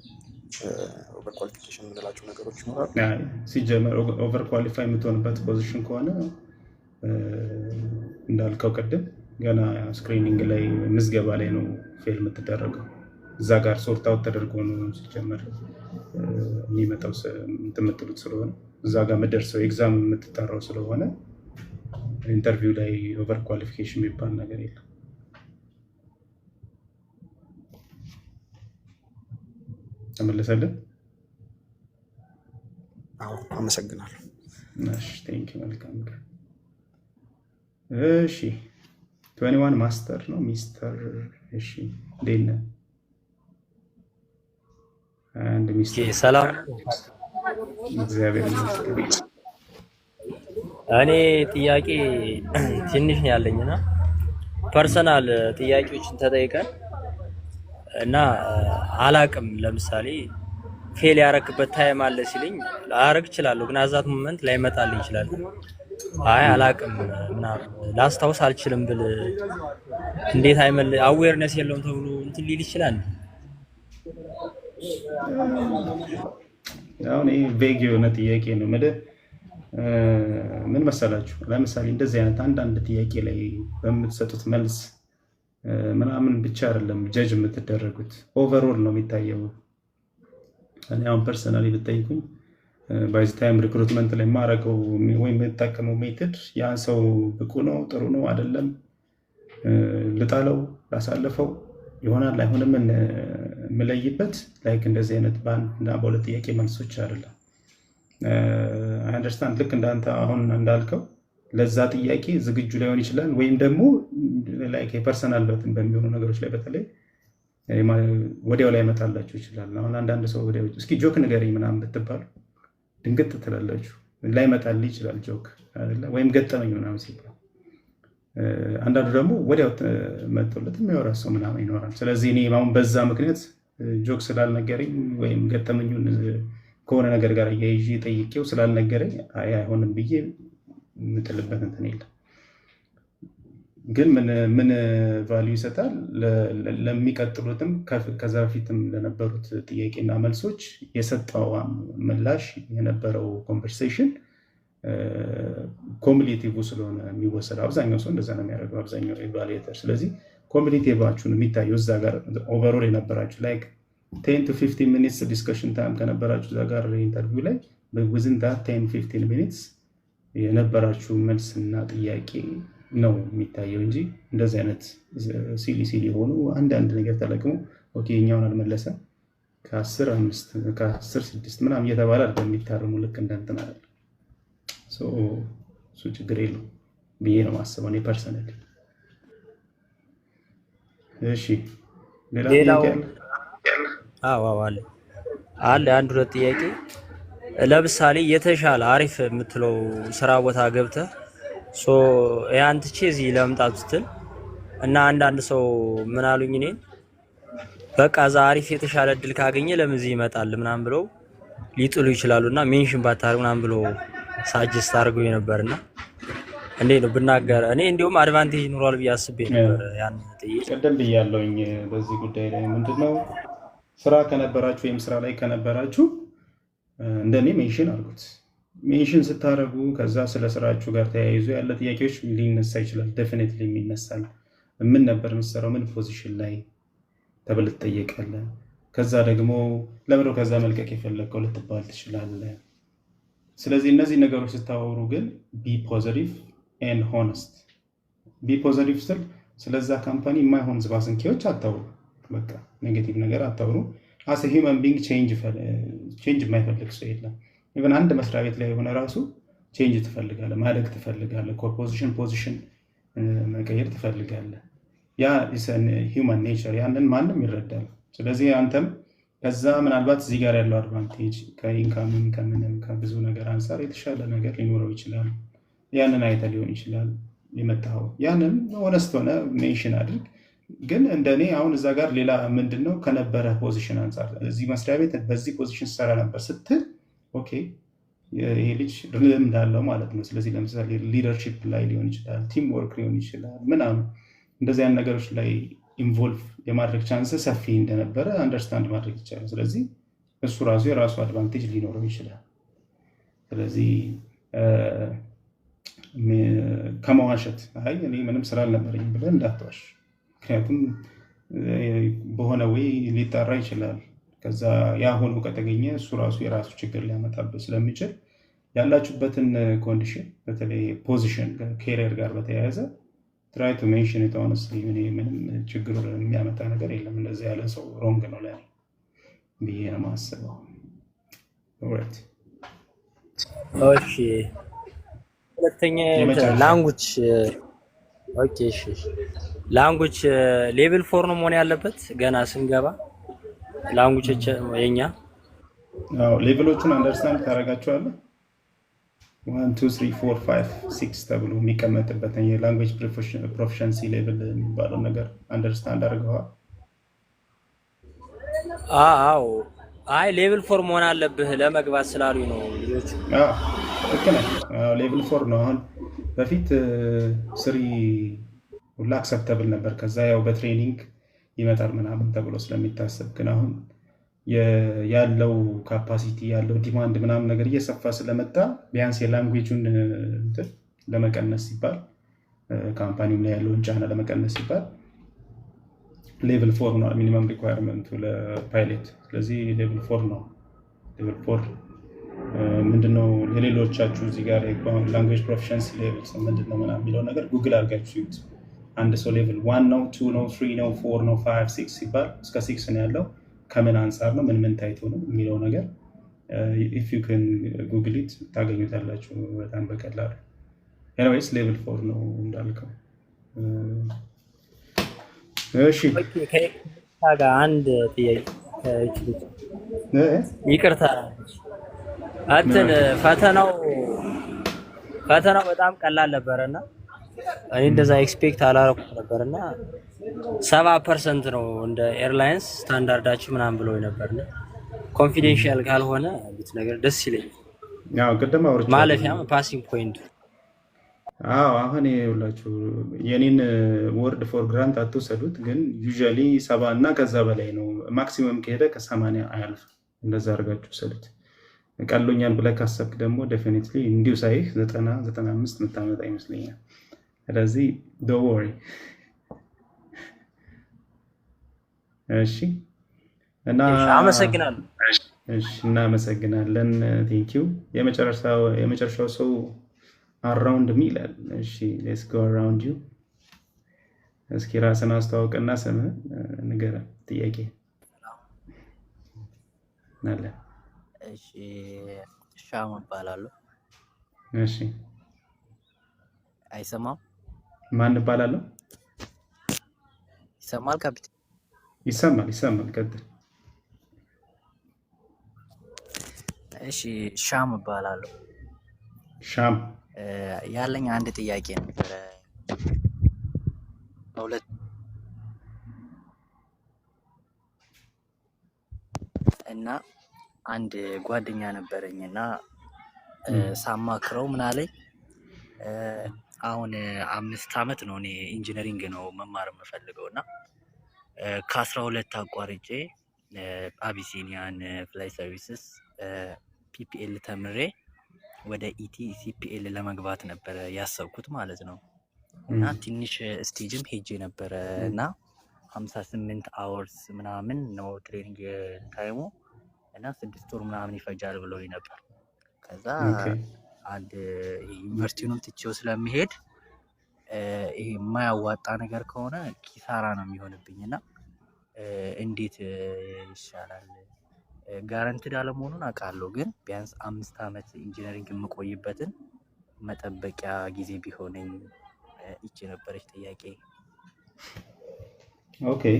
over qualification የምንላቸው ነገሮች ይኖራሉ? አይ፣ ሲጀመር over qualify የምትሆንበት position ከሆነ እንዳልከው ቅድም ገና screening ላይ፣ ምዝገባ ላይ ነው fail የምትደረገው። እዛ ጋር sort out ተደርጎ ነው ሲጀመር የሚመጣው እንትን የምትሉት ስለሆነ፣ እዛ ጋር የምትደርሰው exam የምትጠራው ስለሆነ interview ላይ over qualification የሚባል ነገር የለም። ተመለሰልን? አዎ፣ አመሰግናለሁ። እሺ፣ thank you፣ መልካም ቀን። እሺ፣ 21 master ነው ሚስተር። እሺ፣ እንዴት ነህ? አንድ ሚስተር። ሰላም። እግዚአብሔር ይመስገን። እኔ ጥያቄ ትንሽ ነው ያለኝና personal ጥያቄዎችን ተጠይቀን እና አላቅም፣ ለምሳሌ fail ያረክበት time አለ ሲለኝ አረግ እችላለሁ፣ ግን at that moment ላይመጣልኝ ይችላል። አይ አላቅም ምናምን ላስታውስ አልችልም ብል እንዴት አይመል awareness የለውም ተብሎ እንትን ሊል ይችላል? አሁን ይሄ vague የሆነ ጥያቄ ነው የምልህ። ምን መሰላችሁ፣ ለምሳሌ እንደዚህ አይነት አንዳንድ ጥያቄ ላይ በምትሰጡት መልስ ምናምን ብቻ አይደለም judge የምትደረጉት፣ overall ነው የሚታየው። እኔ አሁን personally ብጠይቁኝ by the time recruitment ላይ የማደርገው ወይም የምጠቀመው method ያን ሰው ብቁ ነው፣ ጥሩ ነው፣ አይደለም፣ ልጣለው፣ ላሳልፈው፣ ይሆናል አይሆንም የምለይበት like እንደዚህ አይነት በአንድ እና በሁለት ጥያቄ መልሶች አይደለም። Understand፣ ልክ እንዳንተ አሁን እንዳልከው ለዛ ጥያቄ ዝግጁ ላይሆን ይችላል፣ ወይም ደግሞ like የ personal በትን በሚሆኑ ነገሮች ላይ በተለይ ወዲያው ላይ መጣላችሁ ይችላል። አሁን አንዳንድ ሰው ወዲያው እስኪ joke ንገረኝ ምናምን ብትባሉ ድንግጥ ትላላችሁ። ላይመጣልህ ይችላል joke አይደለ? ወይም ገጠመኝ ምናምን ሲባል፣ አንዳንዱ ደግሞ ወዲያው መጥቶለት የሚያወራ ሰው ምናምን ይኖራል። ስለዚህ እኔ አሁን በዛ ምክንያት joke ስላልነገረኝ ወይም ገጠመኙን ከሆነ ነገር ጋር እያይዤ ጠይቄው ስላልነገረኝ አይ አይሆንም ብዬ የምጥልበት እንትን የለም። ግን ምን ምን value ይሰጣል? ለሚቀጥሉትም ከዛ በፊትም ለነበሩት ጥያቄና መልሶች የሰጠው ምላሽ፣ የነበረው conversation cumulative ስለሆነ የሚወሰደው፣ አብዛኛው ሰው እንደዛ ነው የሚያደርገው፣ አብዛኛው evaluator። ስለዚህ cumulative ኣችሁን የሚታየው እዛ ጋር overall የነበራችሁ like 10 to 15 minutes discussion time ከነበራችሁ እዛ ጋር interview ላይ within that 10 15 minutes የነበራችሁ መልስና ጥያቄ ነው የሚታየው እንጂ እንደዚህ አይነት silly silly የሆኑ አንዳንድ ነገር ተለቅሞ okay የኛውን አልመለሰም ከ10 5፣ ከ10 6 ምናምን እየተባለ አይደለም የሚታረሙ። ልክ እንደ እንትን አይደለም። እሱ ችግር የለውም ብዬ ነው የማስበው እኔ personally። እሺ፣ ሌላ ሌላው ጥያቄ አለ? አዎ፣ አለ አንድ ሁለት ጥያቄ። ለምሳሌ የተሻለ አሪፍ የምትለው ስራ ቦታ ገብተህ so ያን ትቼ እዚህ ለመምጣት ስትል እና አንዳንድ ሰው ምን አሉኝ እኔን፣ በቃ እዛ አሪፍ የተሻለ እድል ካገኘ ለምን እዚህ ይመጣል ምናምን ብለው ሊጥሉ ይችላሉ እና mention ባታደርግ ምናምን ብሎ suggest አድርገው ነበርና እንዴት ነው ብናገር? እኔ እንዲሁም advantage ይኖሯል ብዬ አስቤ ነበር ያን ጥዬ። ቅድም ብያለሁኝ በዚህ ጉዳይ ላይ። ምንድነው፣ ስራ ከነበራችሁ ወይም ስራ ላይ ከነበራችሁ እንደኔ mention አድርጉት። Mention ስታደርጉ ከዛ ስለ ስራችሁ ጋር ተያይዞ ያለ ጥያቄዎች ሊነሳ ይችላል። Definitely ይነሳል። ምን ነበር የምትሰራው? ምን position ላይ ተብለህ ትጠየቃለህ። ከዛ ደግሞ ለምንድነው ከዛ መልቀቅ የፈለግከው ልትባል ትችላለህ። ስለዚህ እነዚህ ነገሮች ስታወሩ ግን be positive and honest። Be positive ስል ስለዛ company የማይሆን ዝባዝንኬዎች አታውሩ። በቃ negative ነገር አታውሩ። As a human being change የማይፈልግ ሰው የለም። Even አንድ መስሪያ ቤት ላይ የሆነ ራሱ change ትፈልጋለህ፣ ማደግ ትፈልጋለህ፣ position መቀየር ትፈልጋለህ። ያ human nature፣ ያንን ማንም ይረዳል። ስለዚህ አንተም ከዛ ምናልባት እዚህ ጋር ያለው advantage ከ income ም ከምንም ከብዙ ነገር አንጻር የተሻለ ነገር ሊኖረው ይችላል። ያንን አይተህ ሊሆን ይችላል የመጣኸው። ያንን honest ሆነህ mention አድርግ። ግን እንደኔ አሁን እዛ ጋር ሌላ ምንድን ነው፣ ከነበረ position አንጻር እዚህ መስሪያ ቤት በዚህ position ስሰራ ነበር ስትል okay ይሄ ልጅ ልምድ አለው ማለት ነው። ስለዚህ ለምሳሌ leadership ላይ ሊሆን ይችላል፣ team work ሊሆን ይችላል ምናምን፣ እንደዚህ አይነት ነገሮች ላይ involve የማድረግ chance ሰፊ እንደነበረ understand ማድረግ ይቻላል። ስለዚህ እሱ ራሱ የራሱ advantage ሊኖረው ይችላል። ስለዚህ ከመዋሸት፣ አይ እኔ ምንም ስራ አልነበረኝም ብለህ እንዳትዋሽ። ምክንያቱም በሆነ ወይ ሊጣራ ይችላል። ከዛ ያ ሆኖ ከተገኘ እሱ ራሱ የራሱ ችግር ሊያመጣብህ ስለሚችል ያላችሁበትን condition፣ በተለይ position career ጋር በተያያዘ try to mention it honestly። ምንም ችግር የሚያመጣ ነገር የለም። እንደዚህ ያለ ሰው wrong ነው ለእኔ ብዬ ነው የማስበው። Alright። እሺ፣ ሁለተኛ የመጨረሻ። Language፣ okay፣ እሺ፣ language level 4 ነው መሆን ያለበት ገና ስንገባ language የኛ? አዎ፣ level ኦቹን understand ታደርጋቸዋለህ። 1፣ 2፣ 3፣ 4፣ 5፣ 6 ተብሎ የሚቀመጥበትን የ language proficiency level የሚባለው ነገር understand አድርገዋል? አዎ፣ አይ level 4 መሆን አለብህ ለመግባት ስላሉኝ ነው ልጆቹ። አዎ፣ ልክ ነህ። Level 4 ነው። አሁን በፊት 3 ሁላ acceptable ነበር። ከዛ ያው በ training ይመጣል ምናምን ተብሎ ስለሚታሰብ፣ ግን አሁን ያለው capacity፣ ያለው demand ምናምን ነገር እየሰፋ ስለመጣ ቢያንስ የ language ኡን እንትን ለመቀነስ ሲባል፣ company ውም ላይ ያለውን ጫና ለመቀነስ ሲባል level 4 ነው minimum requirement ኡ ለፓይለት። ስለዚህ level 4 ነው። Level 4 ምንድነው? ለሌሎቻችሁ እዚህ ጋር language proficiency level ምንድነው ምናምን የሚለው ነገር ጉግል አድርጋችሁ ይዩት። አንድ ሰው level 1 ነው፣ 2 ነው፣ 3 ነው፣ 4 ነው፣ 5፣ 6 ሲባል እስከ 6 ነው ያለው፣ ከምን አንጻር ነው፣ ምን ምን ታይቶ ነው የሚለው ነገር if you can Google it ታገኙታላችሁ በጣም በቀላሉ። Anyways level 4 ነው እንዳልከው። እሺ። Okay፣ ከይቅርታ ጋር አንድ ጥያቄ ከእች ልጅ። ይቅርታ፣ እንትን ፈተናው በጣም ቀላል ነበረና እኔ እንደዛ expect አላረኩም ነበርና 70% ነው እንደ airlines standard ኣችን ምናምን ብለው ነበርና confidential ካልሆነ ብትነግር ደስ ይለኛል። ያው ቅድም አውርቻለሁ። ማለፊያም passing point ኡ። አዎ፣ አሁን ይኸውላችሁ የኔን word for granted አትውሰዱት፣ ግን usually 70 እና ከዛ በላይ ነው። Maximum ከሄደ ከ80 አያልፍም። እንደዛ አድርጋችሁ ውሰዱት። ቀሎኛል ብለህ ካሰብክ ደግሞ definitely እንዲሁ ሳይህ 90፣ 95 የምታመጣ ይመስለኛል። ስለዚህ don't worry። እሺ እና እሺ፣ አመሰግናለሁ። እሺ፣ እናመሰግናለን። Thank you። የመጨረሻው ሰው Around me ይላል። እሺ፣ let's go around you። እስኪ ራስን አስተዋውቅና ስምህን ንገረን። ጥያቄ አለ። እሺ፣ ሻም እባላለሁ። እሺ። አይሰማም? ማን እባላለሁ? ይሰማል ካፒቴን? ይሰማል፣ ይሰማል። ቀጥል። እሺ፣ ሻም እባላለሁ። ሻም። ያለኝ አንድ ጥያቄ ነበረ። በሁለት እና አንድ ጓደኛ ነበረኝ እና ሳማክረው ምን አለኝ፣ አሁን 5 አመት ነው፣ እኔ engineering ነው መማር የምፈልገው እና ከ12 አቋርጬ Abyssinian Flight Services PPL ተምሬ ወደ ET CPL ለመግባት ነበረ ያሰብኩት ማለት ነው። እና ትንሽ stage ም ሄጄ ነበረ እና 58 hours ምናምን ነው training time ኡ እና 6 ወር ምናምን ይፈጃል ብለውኝ ነበር። ከዛ አንድ ዩኒቨርሲቲውንም ትቼው ስለሚሄድ ይሄ የማያዋጣ ነገር ከሆነ ኪሳራ ነው የሚሆንብኝ እና እንዴት ይሻላል? Guaranteed አለመሆኑን አውቃለሁ፣ ግን ቢያንስ 5 ዓመት engineering የምቆይበትን መጠበቂያ ጊዜ ቢሆነኝ። ይቺ ነበረች ጥያቄ። Okay፣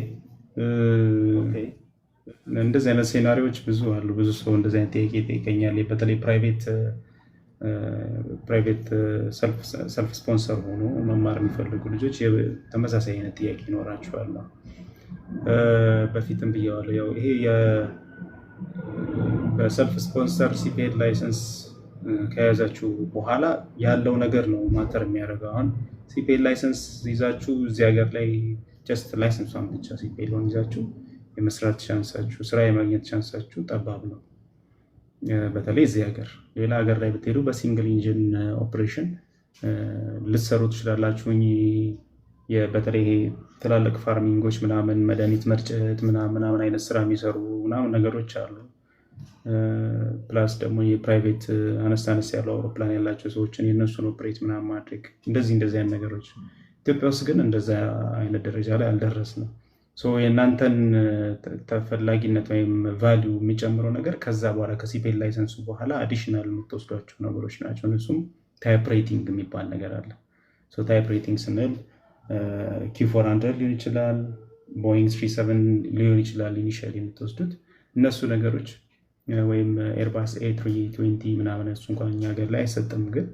እንደዚህ አይነት scenario ዎች ብዙ አሉ። ብዙ ሰው እንደዚህ አይነት ጥያቄ ይጠይቀኛል። በተለይ private self sponsor ሆኖ መማር የሚፈልጉ ልጆች ተመሳሳይ አይነት ጥያቄ ይኖራቸዋል። በፊትም ብየዋለሁ። ያው ይሄ በ self sponsor CPL license ከያዛችሁ በኋላ ያለው ነገር ነው matter የሚያደርገው። አሁን CPL license ይዛችሁ እዚህ ሀገር ላይ just license ኧን ብቻ CPL ይዛችሁ የመስራት chance ኣችሁ፣ ስራ የማግኘት chance ኣችሁ ጠባብ ነው። በተለይ እዚህ ሀገር። ሌላ ሀገር ላይ ብትሄዱ በ single engine operation ልትሰሩ ትችላላችሁ። በተለይ ትላልቅ farming ኦች ምናምን፣ መድኃኒት መርጨት ምናምን ምናምን አይነት ስራ የሚሰሩ ምናምን ነገሮች አሉ። Plus ደግሞ የ private አነስ አነስ ያሉ አውሮፕላን ያላቸው ሰዎችን የእነሱን operate ምናምን ማድረግ፣ እንደዚህ እንደዚህ አይነት ነገሮች። ኢትዮጵያ ውስጥ ግን እንደዛ አይነት ደረጃ ላይ አልደረስንም። የእናንተን ተፈላጊነት ወይም value የሚጨምረው ነገር ከዛ በኋላ ከ CPL license ኡ በኋላ additional የምትወስዷቸው ነገሮች ናቸው። እነሱም type rating የሚባል ነገር አለ። Type rating ስንል Q400 ሊሆን ይችላል፣ Boeing 37 ሊሆን ይችላል። Initially የምትወስዱት እነሱ ነገሮች ወይም Airbus A320 ምናምን፣ እሱ እንኳን እኛ ሀገር ላይ አይሰጥም፣ ግን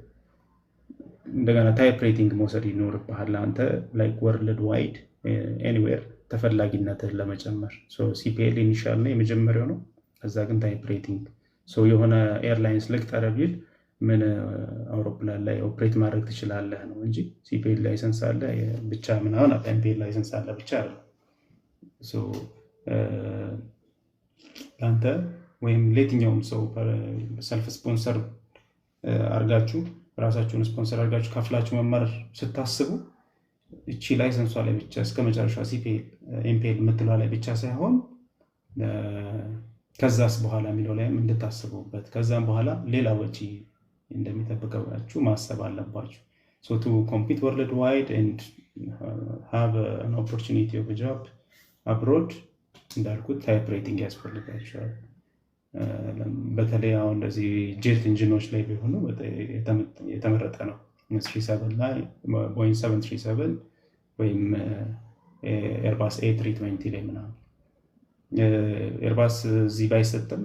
እንደገና type rating መውሰድ ይኖርብሃል አንተ like worldwide anywhere ተፈላጊነትህን ለመጨመር። CPL initial ነው፣ የመጀመሪያው ነው። ከዛ ግን type rating የሆነ airlines ልቅጠር ቢል ምን አውሮፕላን ላይ operate ማድረግ ትችላለህ ነው እንጂ CPL license አለ ብቻ ምናምን MPL license አለ ብቻ አይደለም። ለአንተ ወይም ለየትኛውም ሰው self sponsor አርጋችሁ፣ ራሳችሁን ስፖንሰር አርጋችሁ ከፍላችሁ መማር ስታስቡ እቺ license ኧ ላይ ብቻ እስከ መጨረሻ CPL MPL የምትለዋ ላይ ብቻ ሳይሆን ከዛስ በኋላ የሚለው ላይም እንድታስቡበት፣ ከዛም በኋላ ሌላ ወጪ እንደሚጠብቀባችሁ ማሰብ አለባችሁ። To compete worldwide and have an opportunity of job abroad እንዳልኩት type rating ያስፈልጋቸዋል። በተለይ አሁን እንደዚህ jet engine ኦች ላይ ቢሆኑ የተመረጠ ነው። 37 ላይ፣ Boeing 737 ወይም Airbus A320 ላይ ምናምን። Airbus እዚህ ባይሰጥም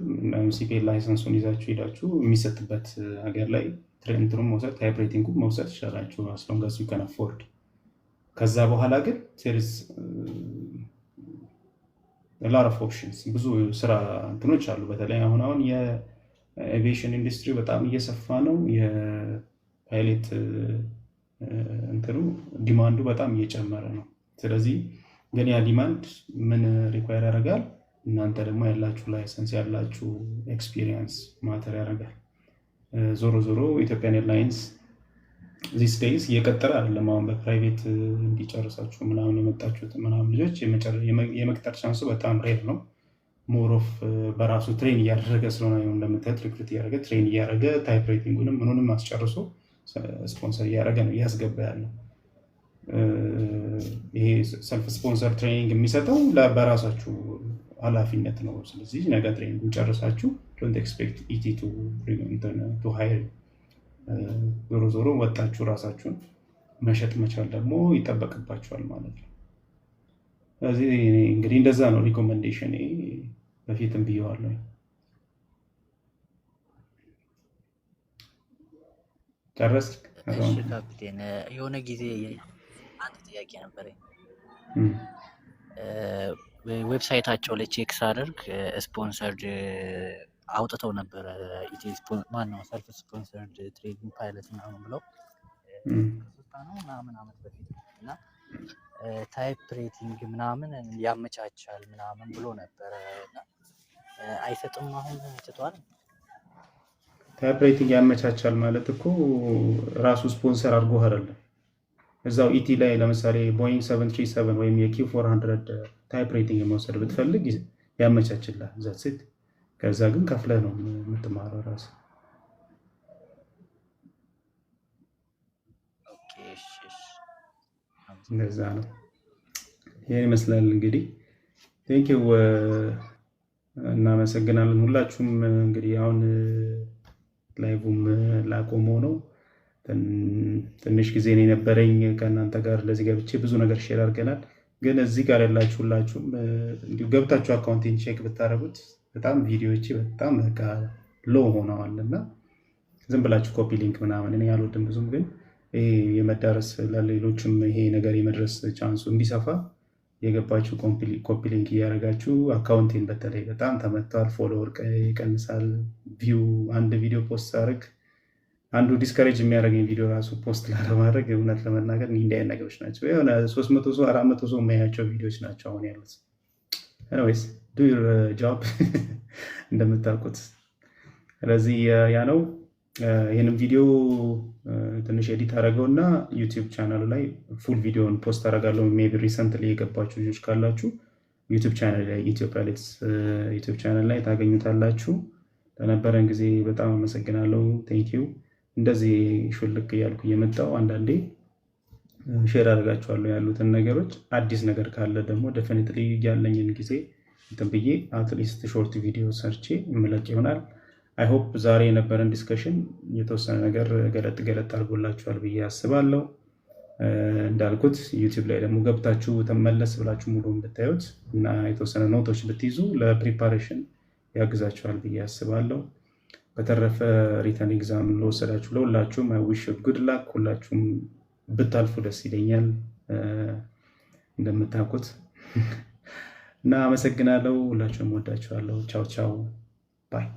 CPL license ኡን ይዛችሁ ሄዳችሁ የሚሰጥበት ሀገር ላይ እንትኑን መውሰድ፣ type rating ኡን መውሰድ ትችላላችሁ as long as you can afford። ከዛ በኋላ ግን lot of options፣ ብዙ ስራ እንትኖች አሉ። በተለይ አሁን አሁን የ aviation industry በጣም እየሰፋ ነው። የፓይለት እንትኑ demand ኡ በጣም እየጨመረ ነው። ስለዚህ ግን ያ demand ምን require ያደርጋል? እናንተ ደግሞ ያላችሁ license፣ ያላችሁ experience matter ያደርጋል። ዞሮ ዞሮ Ethiopian Airlines these days እየቀጠረ አይደለም። አሁን በ private እንዲጨርሳችሁ ምናምን የመጣችሁት ምናምን ልጆች የመቅጠር chance ኡ በጣም rare ነው። More of በራሱ train እያደረገ ስለሆነ እንደምታዩት recruit እያደረገ፣ train እያደረገ፣ type rating ኡንም ምኑንም አስጨርሶ ስፖንሰር እያደረገ ነው እያስገባ ያለው። ይሄ self sponsor training የሚሰጠው በራሳችሁ ኃላፊነት ነው። ስለዚህ ነገ training ኡን ጨርሳችሁ don't expect ET to hire። ዞሮ ዞሮ ወጣችሁ ራሳችሁን መሸጥ መቻል ደግሞ ይጠበቅባችኋል ማለት ነው። ስለዚህ እንግዲህ እንደዛ ነው recommendation፣ በፊትም ብየዋለሁ። ጨረስክ? እሺ ካፕቴን፣ የሆነ ጊዜ አንድ ጥያቄ ነበረኝ። Website ኣቸው ላይ check ሳደርግ sponsored አውጥተው ነበረ። ማነው self sponsored training pilot ምናምን ብለው ከ3 ነው ምናምን አመት በፊት እና type rating ምናምን ያመቻቻል ምናምን ብሎ ነበረ እና አይሰጥም፣ አሁን ትቷል። Type rating ያመቻቻል ማለት እኮ ራሱ ስፖንሰር አድርጎ አይደለም። እዛው ET ላይ ለምሳሌ ቦይንግ 737 ወይም የ Q400 type rating መውሰድ ብትፈልግ ያመቻችልሃል። That's it። ከዛ ግን ከፍለህ ነው የምትማረው ራስህ። Okay፣ እሺ፣ እሺ። እንደዛ ነው። ይህን ይመስላል እንግዲህ። Thank you፣ እናመሰግናለን ሁላችሁም። እንግዲህ አሁን live ም ላቆመው ነው። ትንሽ ጊዜ ነው የነበረኝ ከእናንተ ጋር እንደዚህ ገብቼ ብዙ ነገር share አድርገናል። ግን እዚህ ጋር ያላችሁ ሁላችሁም እንዲሁ ገብታችሁ account ኤን check ብታደርጉት በጣም ቪዲዮዎቼ በጣም በቃ low ሆነዋል እና ዝም ብላችሁ copy link ምናምን እኔ አልወድም ብዙም፣ ግን ይሄ የመዳረስ ለሌሎችም ይሄ ነገር የመድረስ chance ኡ እንዲሰፋ የገባችሁ copy link እያደረጋችሁ account ኤን በተለይ በጣም ተመቷል። Follower ይቀንሳል። View አንድ ቪዲዮ post ሳደርግ አንዱ discourage የሚያደርገኝ ቪዲዮ ራሱ post ላለማድረግ እውነት ለመናገር እንዲህ አይነት ነገሮች ናቸው። የሆነ 300 ሰው 400 ሰው የሚያያቸው ቪዲዮዎች ናቸው አሁን ያሉት። Anyways, do your job እንደምታውቁት። ስለዚህ ያ ነው። ይህንም ቪዲዮ ትንሽ edit አደረገው እና YouTube channel ኡ ላይ full ቪዲዮን post አደርጋለሁ። Maybe recently የገባችሁ ልጆች ካላችሁ YouTube channel ላይ ኢትዮጵያ ሌትስ YouTube channel ላይ ታገኙታላችሁ። ለነበረን ጊዜ በጣም አመሰግናለሁ። Thank you። እንደዚህ ሹልክ እያልኩ እየመጣሁ አንዳንዴ share አደርጋችኋለሁ ያሉትን ነገሮች። አዲስ ነገር ካለ ደግሞ definitely ያለኝን ጊዜ እንትን ብዬ at least short ቪዲዮ ሰርቼ የምለቅ ይሆናል። I hope ዛሬ የነበረን discussion የተወሰነ ነገር ገለጥ ገለጥ አድርጎላችኋል ብዬ አስባለሁ። እንዳልኩት YouTube ላይ ደግሞ ገብታችሁ ተመለስ ብላችሁ ሙሉን ብታዩት እና የተወሰነ note ኦች ብትይዙ ለ preparation ያግዛችኋል ብዬ አስባለሁ። በተረፈ written exam ለወሰዳችሁ ለሁላችሁም I wish good luck። ሁላችሁም ብታልፉ ደስ ይለኛል እንደምታውቁት እና አመሰግናለሁ። ሁላችሁም ወዳችኋለሁ። ቻው ቻው bye።